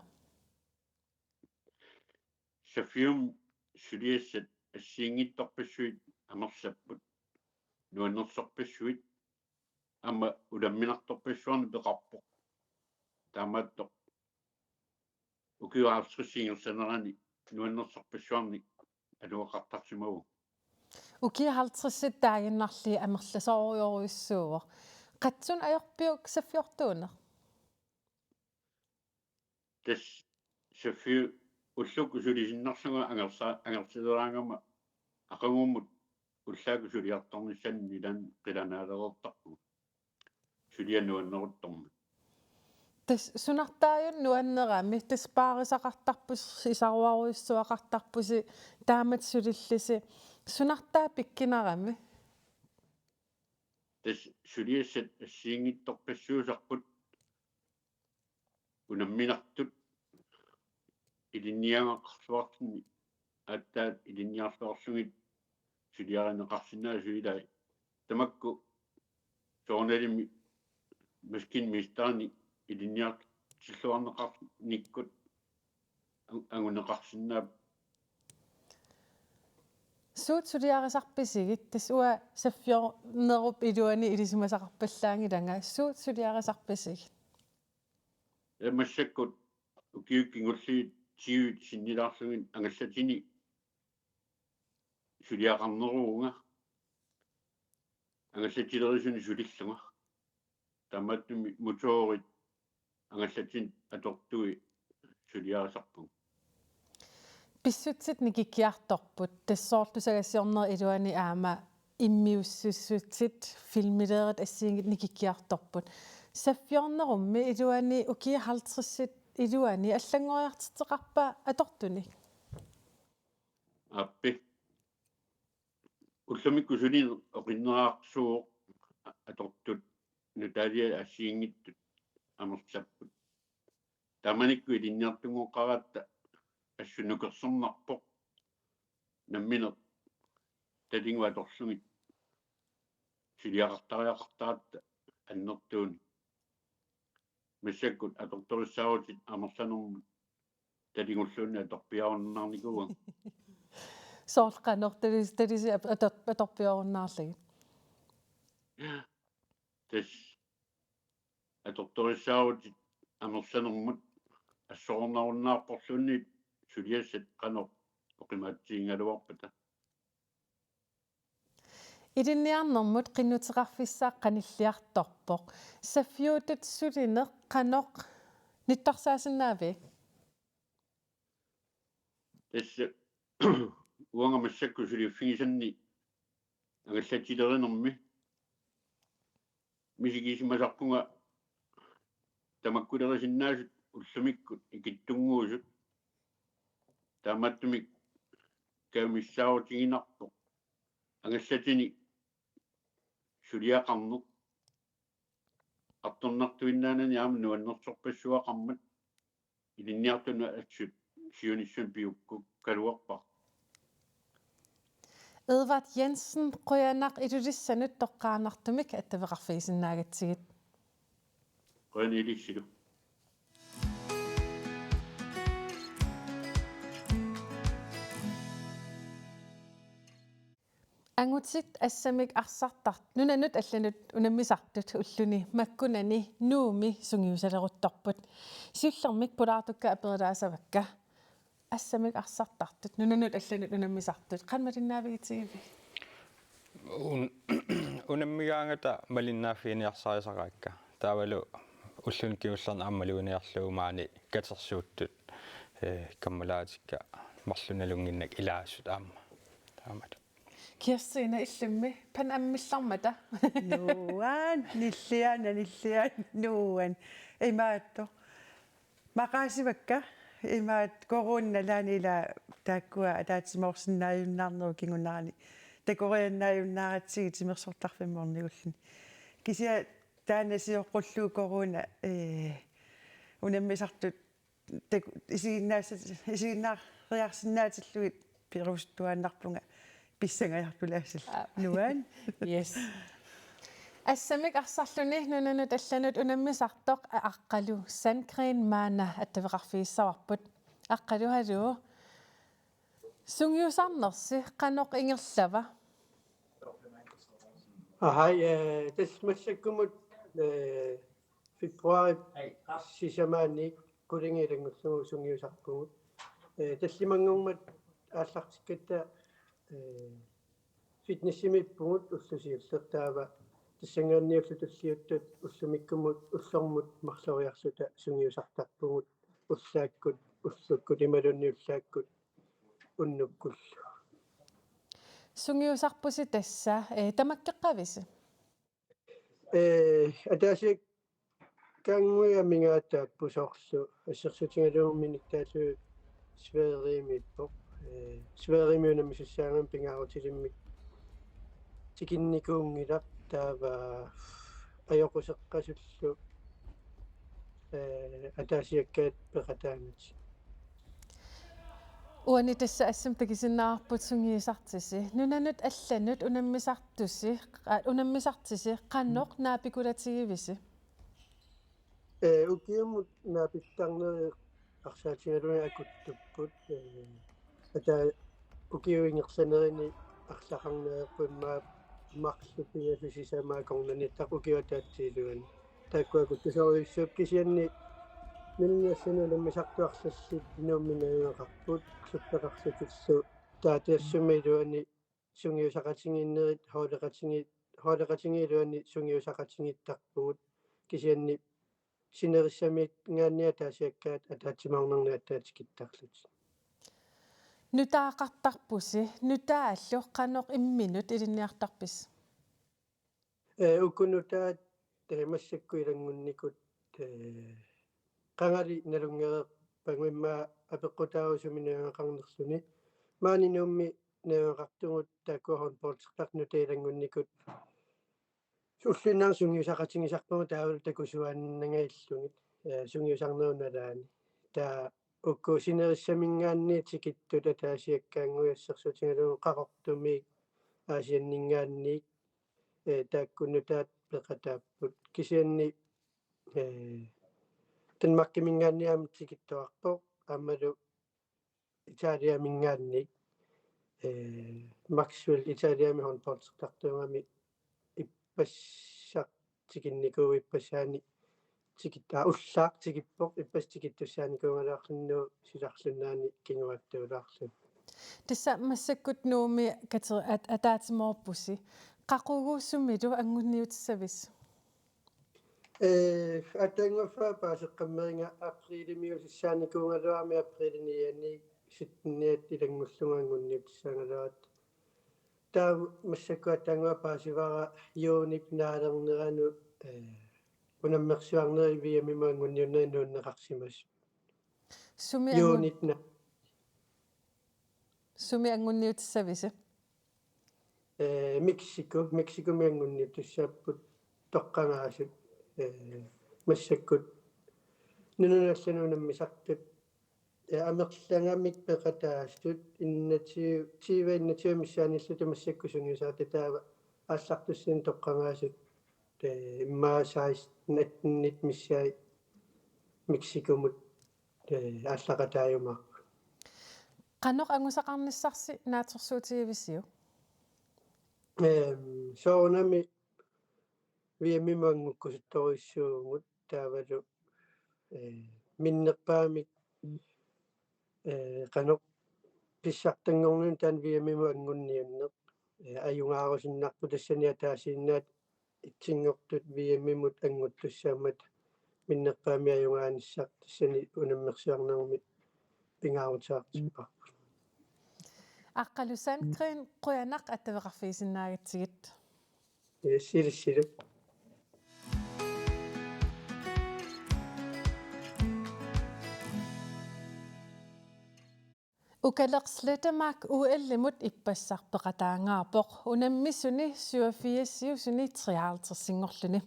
Saffiummi suliassat assigiinngitsorpassuit amerlapput, nuannersorpassuit aamma unamminartorpassuarnik peqarpoq. Taamaattoq ukiut halvtredsit ingerlanerani nuannersorpassuarnik atuaqartarsimavoq. Ukiut halvtredsit taaginnarli amerlasoorujorujussuuvoq. Qatsunik ajorpiuk saffiortuuneq? Tassa saffiup ullukkut sulisinnarlunga angersa-, angersaleraangama aqagummut ullaakkut suliartornissanni ilaanni qilanaalereertarpunga. Suliaq nuanneruttormat. Tassa sunartaajuna nuannerami, tassa paarisaqartarpusi, isaruarujussuaqartarpusi taamatut sulillisi. Sunartaa pikkunarami? Tassa suliassat assigiinngitsorpassuusarput unamminartut ilinniagaqarluarluni aatsaat ilinniarluarlugit suliarineqarsinnaasut ilai. Tamakku soorunalimi maskinmesterini ilinniartilluarneqarnikkut ang-, anguneqarsinnaapput. Suut suliarisarpisigit, tassa uanga saffiornerup iluani ilisimasaqarpallaanngilanga, suut suliarisarpisigit? Ee, massakkut ukiut kingulliit tyvet sinnilaarlugit angallatini suliaqarneruuvunga. Angallatilerisunut sulillunga. Taamaattumik motorit angallatinut atortui suliarisarpunga. Pissutsit nikikkiartorput, tassa soorlu sagassiornerup iluani aamma immiussissutsit, filmiliirit assigiinngitsut nikikkiartorput. Saffiornerummi iluani ukiut halvtredsit iluani allanngoriartitseqarpa atortunik? Aappi. Ullumikkut sulineq oqinnerarsuuvoq atortut nutaaliat assigiinngitsut amerlapput. Taamanikkut ilinniartunngoqqaratta assut nukersornarpoq nammineq tatigut atorlugit suliaqartariaqartaratta annertuunik. Massakkut atortorissaarutit amerlanermut tatigulluunniit atorpiarunnaarnikuuakka. Soorlu qanoq talis-, talisi ap-, ator-, atorpiarunnaarlugit? Tassa atortorissaarutit amerlanermut assorunarunnaarporluunniit suliassat qanoq oqimaatsigigaluarpata. Ilinniarnermut qinnuteqarfissaq qanilliartorpoq. Saffiutut sulineq qanoq nyttorsaasinnaaviuk? Tassa uanga massakkut suliffigisanni angallatilerinermi misigisimasarpunga tamakkulerisinnaasoq ullumikkut ikittunnguusoq. Taamaattumik kajumissaarutiginarpoq. Angassatini suliaqarneq artornartuinnaanani aamma nuannersorpassuaqarmat ilinniartunut assut siunissami piukku kaluarpar. Edvard Jensen, qujanaq Ilulissanut toqqaannartumik attaveqarfigisinnaagatsigit. Qujanaq ilissilu. Angutit assamik arsartart nunanut allanut unammisartut ulluni makkunani Nuummi sungiusaleruttorput. Siullermik pulaartukkat aperilaassavakka. Assamik arsartartut nunanut allanut unammisartut qanoq malinnaavigitigiviuk? Un-, unammigaangata malinnaaffiginiarsarisaraakka. Taavalu ulluni kingullerni aamma maluginiarlugu maani katersuuttut, eh, kammalaatikka marluk nalunnginnakkit ilaasut aamma. Taamatut. Kirstine, illimmi pan ammillarmata. Nuan, nilliana, nilliana, nuan. Imaattoq. Maqaasivakka, imaattoq coronap nalaani ila taakkua ataatsimoorsinnaajunnaarnerup kingunerani. Takoriannaajunnaaratsigu timersortarfimmoornigulluni. Kisianni taanna sioqqullugu corona, eh, unammisartut tak-, isiginnaassa-, isiginnaariarsinnaatillugit perusuttuaannarpunga pissangajartulaassallugu. Aa. Nuan. Yes. Assamik arsarluni nunanut allanut unammisartoq Aqqalu Sandgreen maanna attaveqarfigissavarput. Aqqalu, haluu. Sungiusarnersi qanoq ingerlava? Ahai, eh, tassa massakkumut, eh, februaarip sisamaanni qulingiluanngorlugu sungiusarpugut. Eh, tallimanngormat aallartikkatta, eh, fitnessimiippugut ulloq siulleq, taava tassanngaanniit ullut tulliuttut ullumikkumut ullormut marloriarluta sungiusartarpugut ullaakkut, ullukkut imaluunniit ullaakkut unnukkullu. Sungiusarpusi tassa, eh, tamakkeqqavisi? Eh, ataasiakkaannguit amigaataapput, soorlu assersuutigalugu Minittaallu Sverigemiippoq. Eh, Sverigemi unammisussaagami pingaarutilimmik tikinnikuunngilaq, taava ajoquseqqasullu, eh, ataasiakkaat peqataangatik. Uani tassa assamik takusinnaavarput sungiusartusi. Nunanut allanut unammisartusi, qa-, unammisartusi qanoq naapikulatigivisi? Eh, ukiumut naapittarnerit arsaatigalugit akuttupput, eh, ata ukiup ingerlanerani arlaqarneq ajorput, immaqa marluk pingasut sisamat akornanniittut ukiup ataatsip iluani. Taakku akuttusorujussuupput, kisianni nunanut allanut unammisartut arlallit Nuummi najugaqarput, suppeqarlutillu taava tassami iluani sungiusaqatigiinnerit holdeqatigi-, holdeqatigiit iluanni sungiusaqatigiittarpugut, kisianni sinerissaminngaanniit ataasiakkaat ataatsimoornerni aatsaat tikittarlutik. Nutaaqartarpusi, nutaallu qanoq imminut ilinniartarpisi? Eh, uku nutaat, eh, massakkut ilanngunnikut, eh, qangali nalunngereerpagut, immaqa apeqqutaavoq sumi najugaqarnerluni. Maani Nuummi najugaqartugut taakku håndboldertartut nutaat ilanngunnikut ulluinnarni sungiusaqatigisarpagut taavalu takusuaannangajallugit, eh, sungiusarnerup nalaani. Taava uku sinerissaminngaanniit tikittut ataasiakkaannguit assersuutigalugu Qaqortumiit Aasianninngaanniit, eh, taakku nutaat peqataapput. Kisianni, eh, Danmarkiminngaanniit aamma tikittoqarpoq, aammalu Italiaminngaanniit, eh, Maxwell Italiami håndboldertartuugami ippassaq tikinnikuuvoq, ippassaani tikit-, aa, ullaaq tikippoq, ippassaq tikittussaanikuugaluarluni Nuup silarluinnaani kinguaattuulaarluni. Tassa massakkut Nuummi kate-, at-, ataatsimoorpusi. Qaqugu sumilu anguniutissavisi? Eh, aatsaannguaq fyrre paaseqqammeriga, aprilimiusissaanikuugaluarami, aprilip niogeniit sytteniat ilanngullugu anguniutissaagaluaratta. Taava massakkut aatsaannguaq paasivara juunip naalernerani, eh, unammersuarnerit V M-imut anguniunnerit nuunneqarsimasut. Sumi angu-, juunip na-, Sumi anngunniutissavisi? Eh, Mexico, Mexicomi anngunniutussaapput toqqagaasut, eh, massakkut nunanut allanut unammisartut, eh, amerlagamik peqataasut enogtyve, tyve enogtyve missaanniillutik massakkut sungiusartut taava aallartussanik toqqagaasut, eh, immaqa seksten attenit missaat Mexicomut, eh, aallaqataajumaarput. Qanoq angusaqarnissarsi naatsorsuutigivisiuk? Ehm, soorunami V M-imut anngukkusuttorujussuuvugut taavalu, eh, minnerpaamik, eh, qanoq pissartanngornermi taanna V M-imut anngunniunneq, eh, ajugaarusunnarpoq tassani ataasiinnaat itsinngortut V M-imut annguttussaammat minnerpaamik ajugaanissaq tassani unammersiornermi pingaarutilaartipparput. Aqqalu Sandgreen, qujanaq attaveqarfigisinnaagatsigit. Yes, ilissilu. Ukaleq Slettemark O L-imut ippassaq peqataangaarpoq unammisuni syvogfirsiusuni treoghalvtredsinngorluni.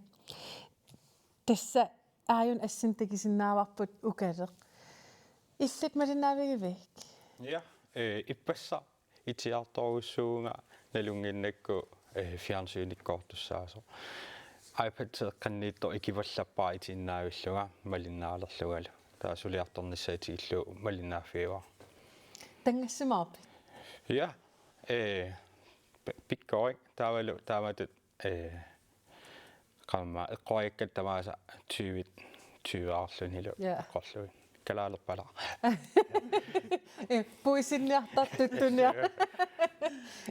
Tassa aajuna assini takusinnaavarput Ukaleq. Illit malinnaavigiviuk? Ja, eh, ippassaq itigartorujussuuvunga nalunnginnakku, eh, fjernsynikkoortussaasoq. iPad-eqqanniittoq ikivallappara itiinnaavillunga malinnaalerlungalu. Taava suliartornissaq itigillugu malinnaaffigaara. Tanngassimaarpit? Ja, eh, pi-, pikkorik taavalu taamatut, eh, qaammat eqqoriakkat tamaasa tyve, tyve arlunilu. Ja. Eqqorlugit. Kalaalerpalaaq. Eh, puisinniartartut tuniaq.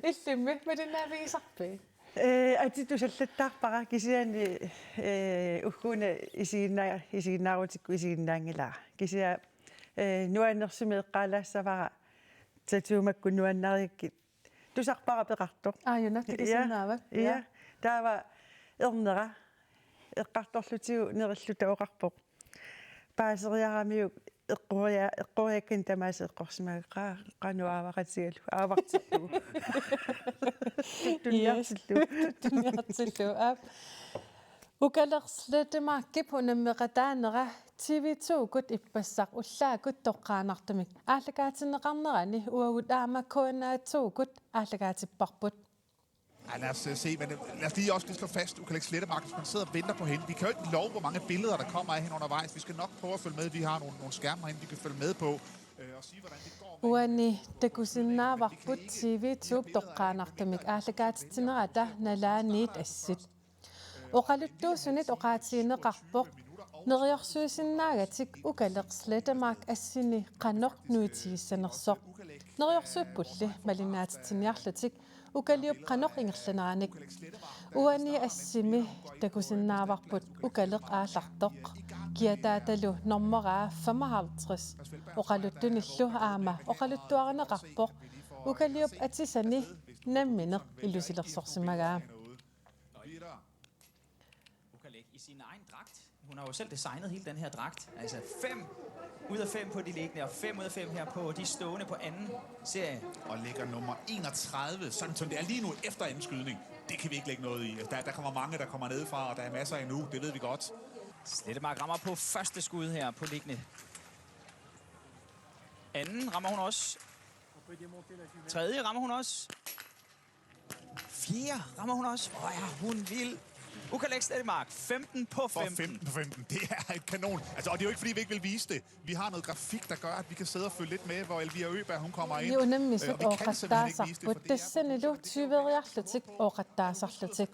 Illimmi malinnaavigisarpit? Eh, atit tusallattaarpara kisianni, eh, ugguuna isiginna-, isiginnaarutikku isiginnaanngilara. Kisianni, eh, nuannersumik eqqaalaassavara tatuumakkut nuannarigakkit tusarpara peqartoq. Aajuna takusinnaavat. Ja. Ja. Ja. Taava ernera eqqartorlutigu nerilluta oqarpoq. Paaseriaramiuk eqqoria-, eqqoriakkanik tamaasa eqqorsimagakkit qa-, qanoq aavaqatigalugu aavartillugu. Yes. Tunniartillugu. Tunniartillugu. Aap. Ukaleq Slettemarkip unammeqataanera T V to-kkut ippassaq ullaakkut toqqaannartumik aallakaatinneqarnerani uagut aamma K N R to-kkut aallakaatipparput. Ja, lad os, øh, se, men, øh, lad os lige også lige slå fast, Ukaleq Slettemark, hvis man sidder og venter på hende. Vi kan jo ikke love, hvor mange billeder, der kommer af hende undervejs. Vi skal nok prøve at følge med. Vi har nogle, nogle skærme herinde, vi kan følge med på, øh, og sige, hvordan det går med hende. Uani takusinnaavarput T V to-p toqqaannartumik aallakaatitsinerata nalaaniit assit. Oqaluttuusunit oqaatigineqarpoq neriorsuisinnaagatik Ukaleq Slettemark assini qanoq nuitigissanersoq. Neriorsuippulli malinnaatitsiniarlutik Ukaliup qanoq ingerlaneranik. Uani assimi takusinnaavarput Ukaleq aallartoq. Kiataatalu normoraa femoghalvtreds. Oqaluttunillu aamma oqaluttuarineqarpoq. Ukaliup atisani nammineq ilusilersorsimagaa. Ukaleq i sin egen dragt. Hun har jo selv designet hele den her dragt. Altså fem ud af fem på de liggende, og fem ud af fem her på de stående på anden serie. Og ligger nummer enogtredive, sådan som det er lige nu efter anden skydning. Det kan vi ikke lægge noget i. Der, der kommer mange, der kommer nedefra, og der er masser endnu. Det ved vi godt. Slettemark rammer på første skud her på liggende. Anden rammer hun også. Tredje rammer hun også. Fjerde rammer hun også. Hvor er hun vild. Ukaleq Slettemark, femten på femten. Og femten på femten, det er et kanon. Altså, og det er jo ikke, fordi vi ikke vil vise det. Vi har noget grafik, der gør, at vi kan sidde og følge lidt med, hvor Elvira Øberg, hun kommer ind. Unammisut ooqattaasarput tassanilu tyveriarlutik ooqattaasarlutik.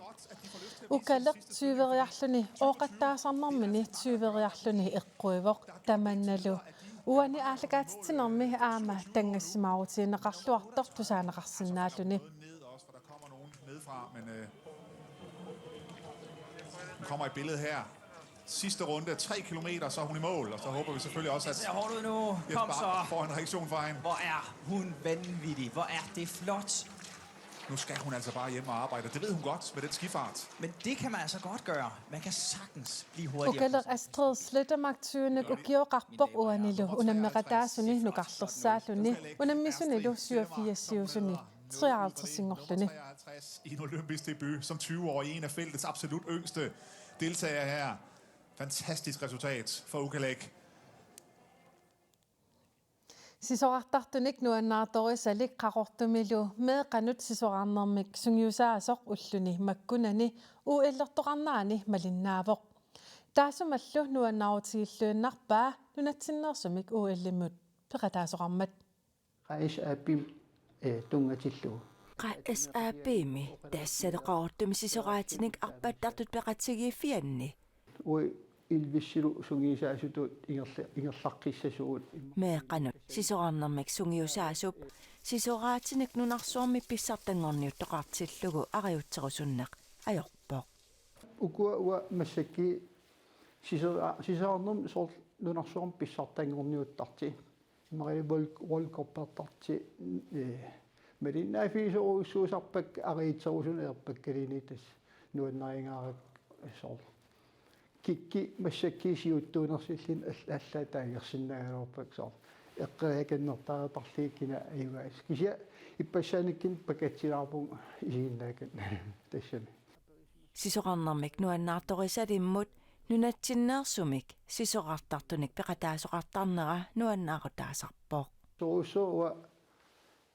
Ukaleq tyveriarluni ooqattaasarnermini tyveriarluni eqquivoq tamannalu. Uani aallakaatitsinermi aamma tanngassimaarutigineqarluartoq tusaaneqarsinnaalluni. Ned også, for der kommer nogen nedefra, men, øh, hun kommer i billedet her. Sidste runde, tre kilometer, så er hun i mål, og så håber vi selvfølgelig også, at Jens Bak får en reaktion fra hende. Hvor er hun vanvittig. Hvor er det flot. Nu skal hun altså bare hjem og arbejde. Det ved hun godt med den skifart. Men det kan man altså godt gøre. Man kan sagtens blive hurtigere. Ukaleq Astrid Slettemark tyvenik ukioqarpoq uanilu unammeqataasuni nukarlersaalluni unammisunilu syvogfirsiusuni treoghalvtredsinngorluni. I en olympisk debut som tyve-årig, en af feltets absolut yngste deltagere her. Fantastisk resultat for Ukaleq. Sisorartartunik nuannaartorisalik Qaqortumilu meeqqanut sisorarnermik sungiusaasoq ulluni makkunani O L-ertoqarnerani malinnaavoq. Taassumalu nuannaarutigilluinnarpaa nunatsinneersumik O L-imut peqataasoqarmat. Qa S A P-mi eh, tunngatillugu. Qa S A P-mi tassali Qaqortumi sisoraatinik arpattartut peqatigiiffianni. Ui Ilvissilu sungiusaasutut ingerla- ingerlaqqissasugut. Meeqqanut sisorarnermik sungiusaasup sisoraatinik nunarsuarmi pissartanngorniuttoqartillugu ariutserusunneq ajorpoq. Ukua uanga massakkut sisora- sisorarnermik soorlu nunarsuarmi pissartanngorniuttartut. Imaluunniit World Cuppertartut eh, malinnaaffigisorujussuusarpakka ariutserusuneq ajorpakkaluunniit tassa nuannarigakku soorlu. Kikkut massakkut siuttuunersilluni all- allaat taagorsinnaagaluarpakka soorlu. Eqqoriakannertariaqarlugit kina ajugaasut. Kisianni ippassaanikkut pakatsilaarpunga isiginnaakkani tassami. Sisorarnermik nuannaartorisalimmut nunatsinneersumik sisorartartunik peqataasoqartarnera nuannaarutaasarpoq. Soorlu uanga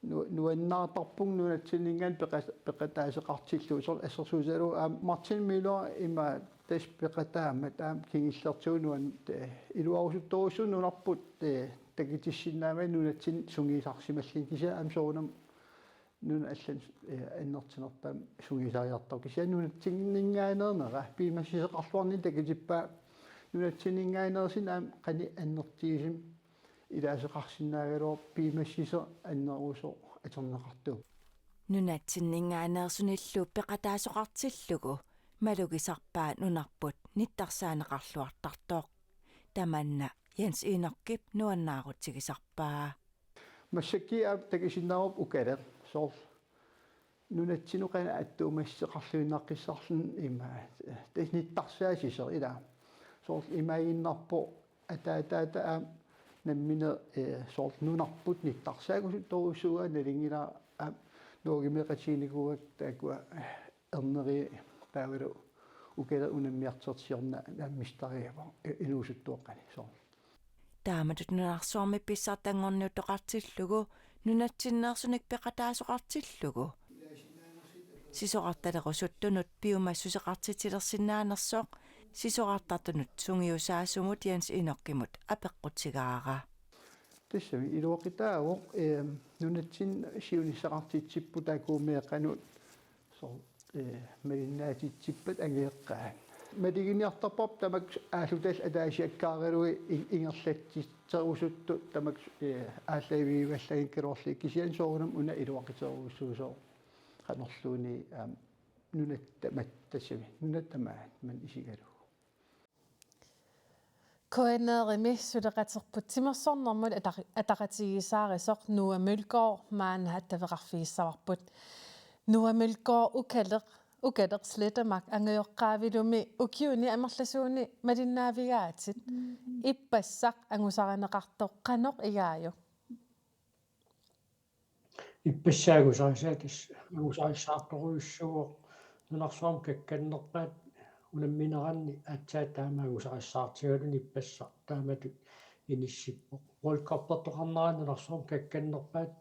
nu- nuannaartarpunga nunatsinninngaanniit peqa- peqataasoqartillugu soorlu assersuutigalugu aamma Martin Møller ima tassa peqataammat aamma kingullertigut nuan- eh, iluarusuttorujussuuvoq nunarput eh, takutissinnaammat nunatsinni sungiusarsimalluni kisianni aamma soorunami nunat allanut eh, annertunerpaamik sungiusariartarpoq. Kisianni nunatsinninngaanneernera piumassuseqarluarnini takutippaa nunatsinninngaanneersuni aamma qanoq annertutigisumik ilaasoqarsinnaagaluarpoq piumassuseq annerusoq atorneqartuuvoq. Nunatsinninngaanneersunillu peqataasoqartillugu malugisarpaa nunarput nittarsaaneqarluartartoq. Tamanna Jens Enokip nuannaarutigisarpaa. Massakkut aamma takusinnaavarput Ukaleq soorlu nunatsinnut qanoq attuumassuteqarluinnaqqissaarluni ima tassa nittarsaassuseq ilaa. Soorlu imaaginnarpoq ataataata aamma nammineq eh, soorlu nunarput nittarsaakkuttorujussuuaa nalunngilara aamma Norgemeeqatiginikuuakka taakkua erneri taavalu Ukaleq unammiartorsiorna nammistariava inuusuttuaqqani soorlu. Taamatut nunarsuarmi pissartanngorniuttoqartillugu nunatsinneersunik peqataasoqartillugu sisorartalerusuttunut piumassuseqartitsilersinnaanersoq sisorartartunut sungiusaasumut Jens Enokimut apeqqutigaara. Tassami iluaqutaavoq eh, nunatsinni siunissaqartitsipput taakku meeqqanut soorlu eh, malinnaatitsippat angajoqqaat. Maluginiartarparput tamakku aallutallit ataasiakkaaralugit in- ingerlatsitserusuttut tamakku eh, aallaavigivallaanngikkaluarlugit kisianni soorunami una iluaquterujussuusoq qanorluunniit aamma nunatta mat- tassami nunatta maani isigalugu. K N R-imi suleqaterput timersornermut ataq- ataqatigiissaarisoq Noah Mølgaard maanna attaveqarfigissavarput. Noah Mølgaard, Ukaleq Ukaleq Slettemark angajoqqaavilumi ukiuni amerlasuuni malinnaavigaatit. Ippassaq angusarineqartoq qanoq igaajuk? Ippassaq angusarisai tassa angusarissaartorujussuuvoq nunarsuarmi kakkannerpaat unammineranni aatsaat taama angusarissaartigaluni ippassaq taamatut inissippoq. World Cupertoqarnera nunarsuarmi kakkannerpaat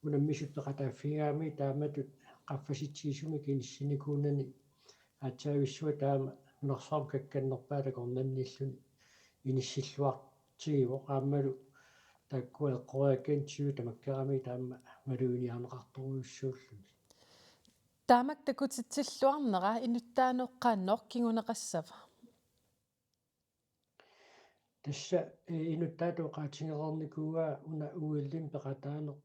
unammisut peqataaffigigaanni taamatut qaffasitsigisumik inissinikuunani aatsaavissuaq taama nunarsuarmi kakkannerpaat akornanniilluni inissilluartigivoq aammalu taakkua eqqoriakkani tyve tamakkerami taama maluginiarneqartorujussuulluni. Taamak takutitsilluarnera inuttaanut qanoq kinguneqassava? Tassa eh, inuttaatut oqaatigereernikuuaa una O L-imi peqataaneq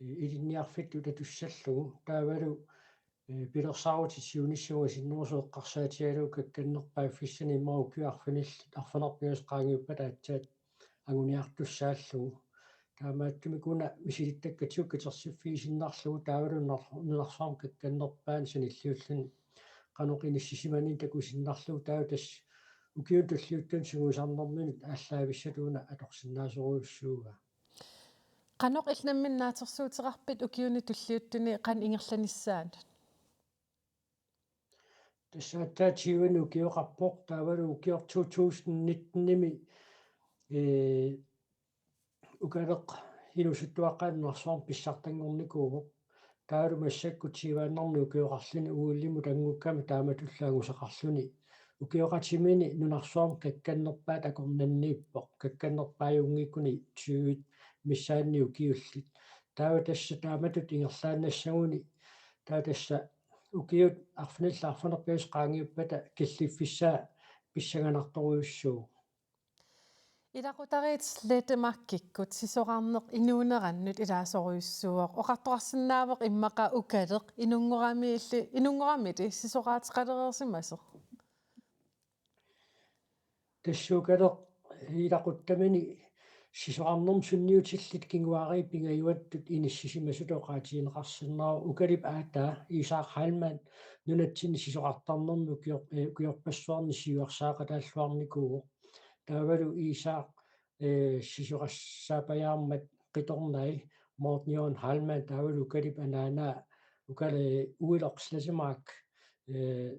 eh, ilinniarfittut atussalluni taavalu eh, pilersaarutit siunissami sinnerusoq eqqarsaatigalugu kakkannerpaaffissanik immaqa ukiut arfinillit arfineq-pingasut qaangiuppata aatsaat anguniartussaallugu. Taamaattumik una misilittakkatigut katersiffigisinnaallugit taavalu nunarsuarmi kakkannerpaani sanilliulluni qanoq inissisimanermik takusinnarlugu taava tassa ukiuni tulliuttuni sungiusarnerminut aallaavissatta una atorsinnaasorujussuuara. Qanoq illit nammineq naatsorsuuteqarpit ukiuni tulliuttuni qanoq ingerlanissaanut? Tassa aatsaat tyveni ukioqarpoq taavalu ukioq to tusind nitten-imi, ee, Ukaleq inuusuttuaqqat nunarsuarmi pissartanngornikuuvoq. Taavalu massakkut tyveannarni ukioqarluni OL-imut anngukkami taamatullu angusaqarluni. Ukioqatimini nunarsuarmi kakkannerpaat akornanniippoq. Kakkannerpaajunngikkunik tyvet missaanni ukiullit. Taava tassa taamatut ingerlaannassaguni. Taava tassa ukiut arfinillit arfineq-pingasut qaangiuppata killiffissaa pissanganartorujussuuvoq. Ilaqutariit Slettemarkikkut sisorarneq inuunerannut ilaasorujussuuvoq. Oqartoqarsinnaavoq immaqa Ukaleq inunngoramiilli, inunngoramili sisoraateqalereersimasoq. Tassa Ukaleq ilaquttamini sisorarnermut sunniutillit kinguaariit pingajuattut inissisimasutut oqaatigineqarsinnaavoq. Ukalip aataa Isak Heilmann nunatsinni sisorartarnermi ukior-, eh, ukiorpassuarni siuarsaaqataalluarnikuuvoq. Taavalu Isak, eh, sisorassaappajaarmat qitornai Morten Jørgen Heilmann taavalu Ukalip anaanaa Ukaleq Uiloq Slettemark, eh,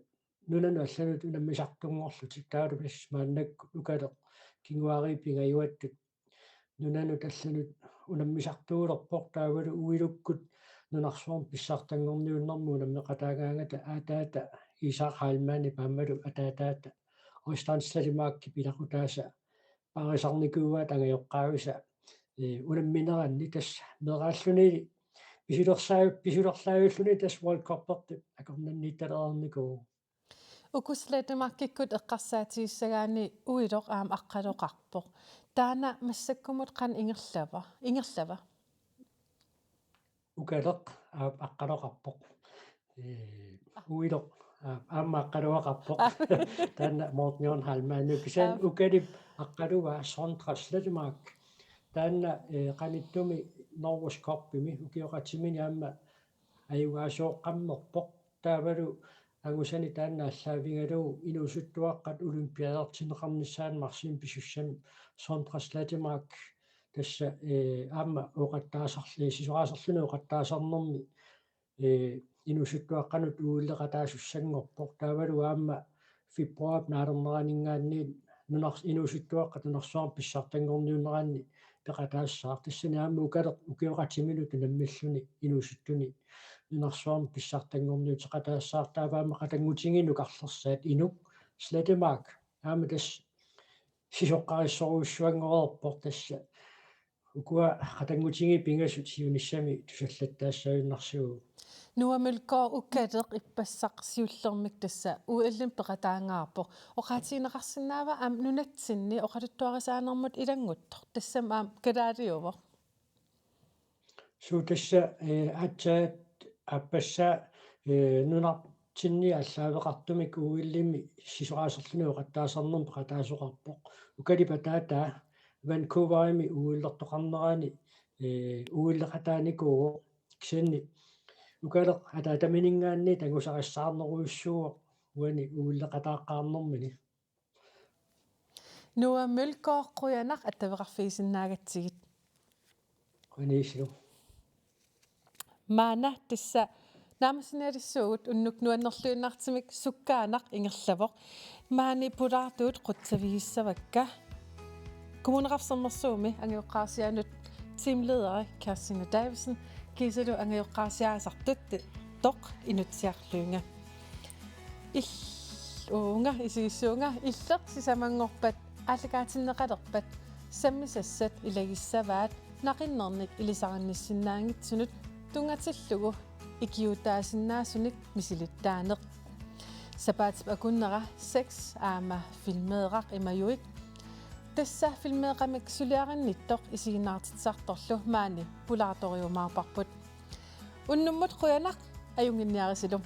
nunanut allanut unammisartunngorlutik taavalu tassa maannakkut Ukaleq kinguaariit pingajuattut nunanut allanut unammisartuulerpoq taavalu Uilukkut nunarsuarmi pissartanngorniunnermut unammeqataagaangata aataata Isak Heilmannip aammalu ataataata Øystein Slettemarkip ilaqutaasa paarisarnikuuaat angajoqqaavisa, eh, unammineranni tassa meeraalluni pisulersaa-, pisulerlaajulluni tassa World Cup-ertut akornanniittalereernikuuvoq. Uku Slettemarkikkut eqqarsaatigissagaanni Uiloq aamma aqqaloqarpoq. Taanna massakkumut qanoq ingerlava? Ingerlava? Ukaleq aamma aqqaloqarpoq. Eh, Uiloq aamma, aamma aqqaloqarpoq. Taanna Morten Jørgen Heilmann. Kisianni Aap. Ukalip aqqaluvaa Sondre Slettemark. Taanna, eh, qanittumi Norges Cup-imi ukioqatimini aamma ajugaasooqqammerpoq. Taavalu angusani taanna aallaavigalugu inuusuttuaqqat olympiadertinneqarnissaanut marsimi pisussami Sondre Slettemark tassa, eh, aamma ooqattaasarli-, sisoraaserluni ooqattaasarnermi, eh, inuusuttuaqqanut OL-eqataasussanngorpoq. Taavalu aamma februarip naalerneraninngaanniit nunar-, inuusuttuaqqat nunarsuarmi pissartanngorniunneranni peqataassaaq. Tassani aamma Ukaleq ukioqatiminut unammilluni inuusuttuni nunarsuarmi pissartanngorniuteqataassaaq. Taava aamma qatanngutigiinni nukarlersaat inuk Slettemark aamma tassa sisoqqarissorujussuanngoreerpoq tassa. Ukua qatanngutigiit pingasut siunissami tusallattaassagunarsuuvoq. Noah Mølgaard, Ukaleq ippassaq siullermik tassa OL-imi peqataangaarpoq. Oqaatigineqarsinnaava aamma nunatsinni oqaluttuarisaanermut ilannguttoq? Tassami aamma kalaaliuvoq. Suu tassa, eh, aatsaat aappassaa, eh, nunartsinni aallaaveqartumik OL-imi sisoraaserluni ooqattaasarnermi peqataasoqarpoq. Ukalip ataataa Vancouverimi OL-ertoqarnerani, eh, OL-eqataanikuuvoq kisianni Ukaleq ataatamininngaanniit angusarissaarnerujussuuvoq uani OL-eqataaqqaarnermini. Noah Mølgaard, qujanaq attaveqarfigisinnaagatsigit. Qujanarsuaq. Maanna tassa naammassinialissuugut, unnuk nuannerluinnartumik sukkaannaq ingerlavoq. Maani pulaartuut qutsavigissavakka. Kommuneqarfik Sermersuumi angajoqqaarsianut teamlederi Kerstin Davidsen kiisalu angajoqqaarsiaasartut toq Inutsiaq Lynge. Il-, uunga, isigissuunga, illeq sisamanngorpat aallakaatinneqalerpat sammisassat ilagissavaat naqinnernik ilisarinnissinnaanngitsunut tunngatillugu ikiuuttaasinnaasunik misilittaaneq. Sapaatip akunnera seks aamma filmeeraq imajuit. Tassa filmeeqamik suliarinnittoq isiginnaartitsisartorlu maani pulaartorujumaarparput. Unnummut qujanaq, ajunnginniarisilu.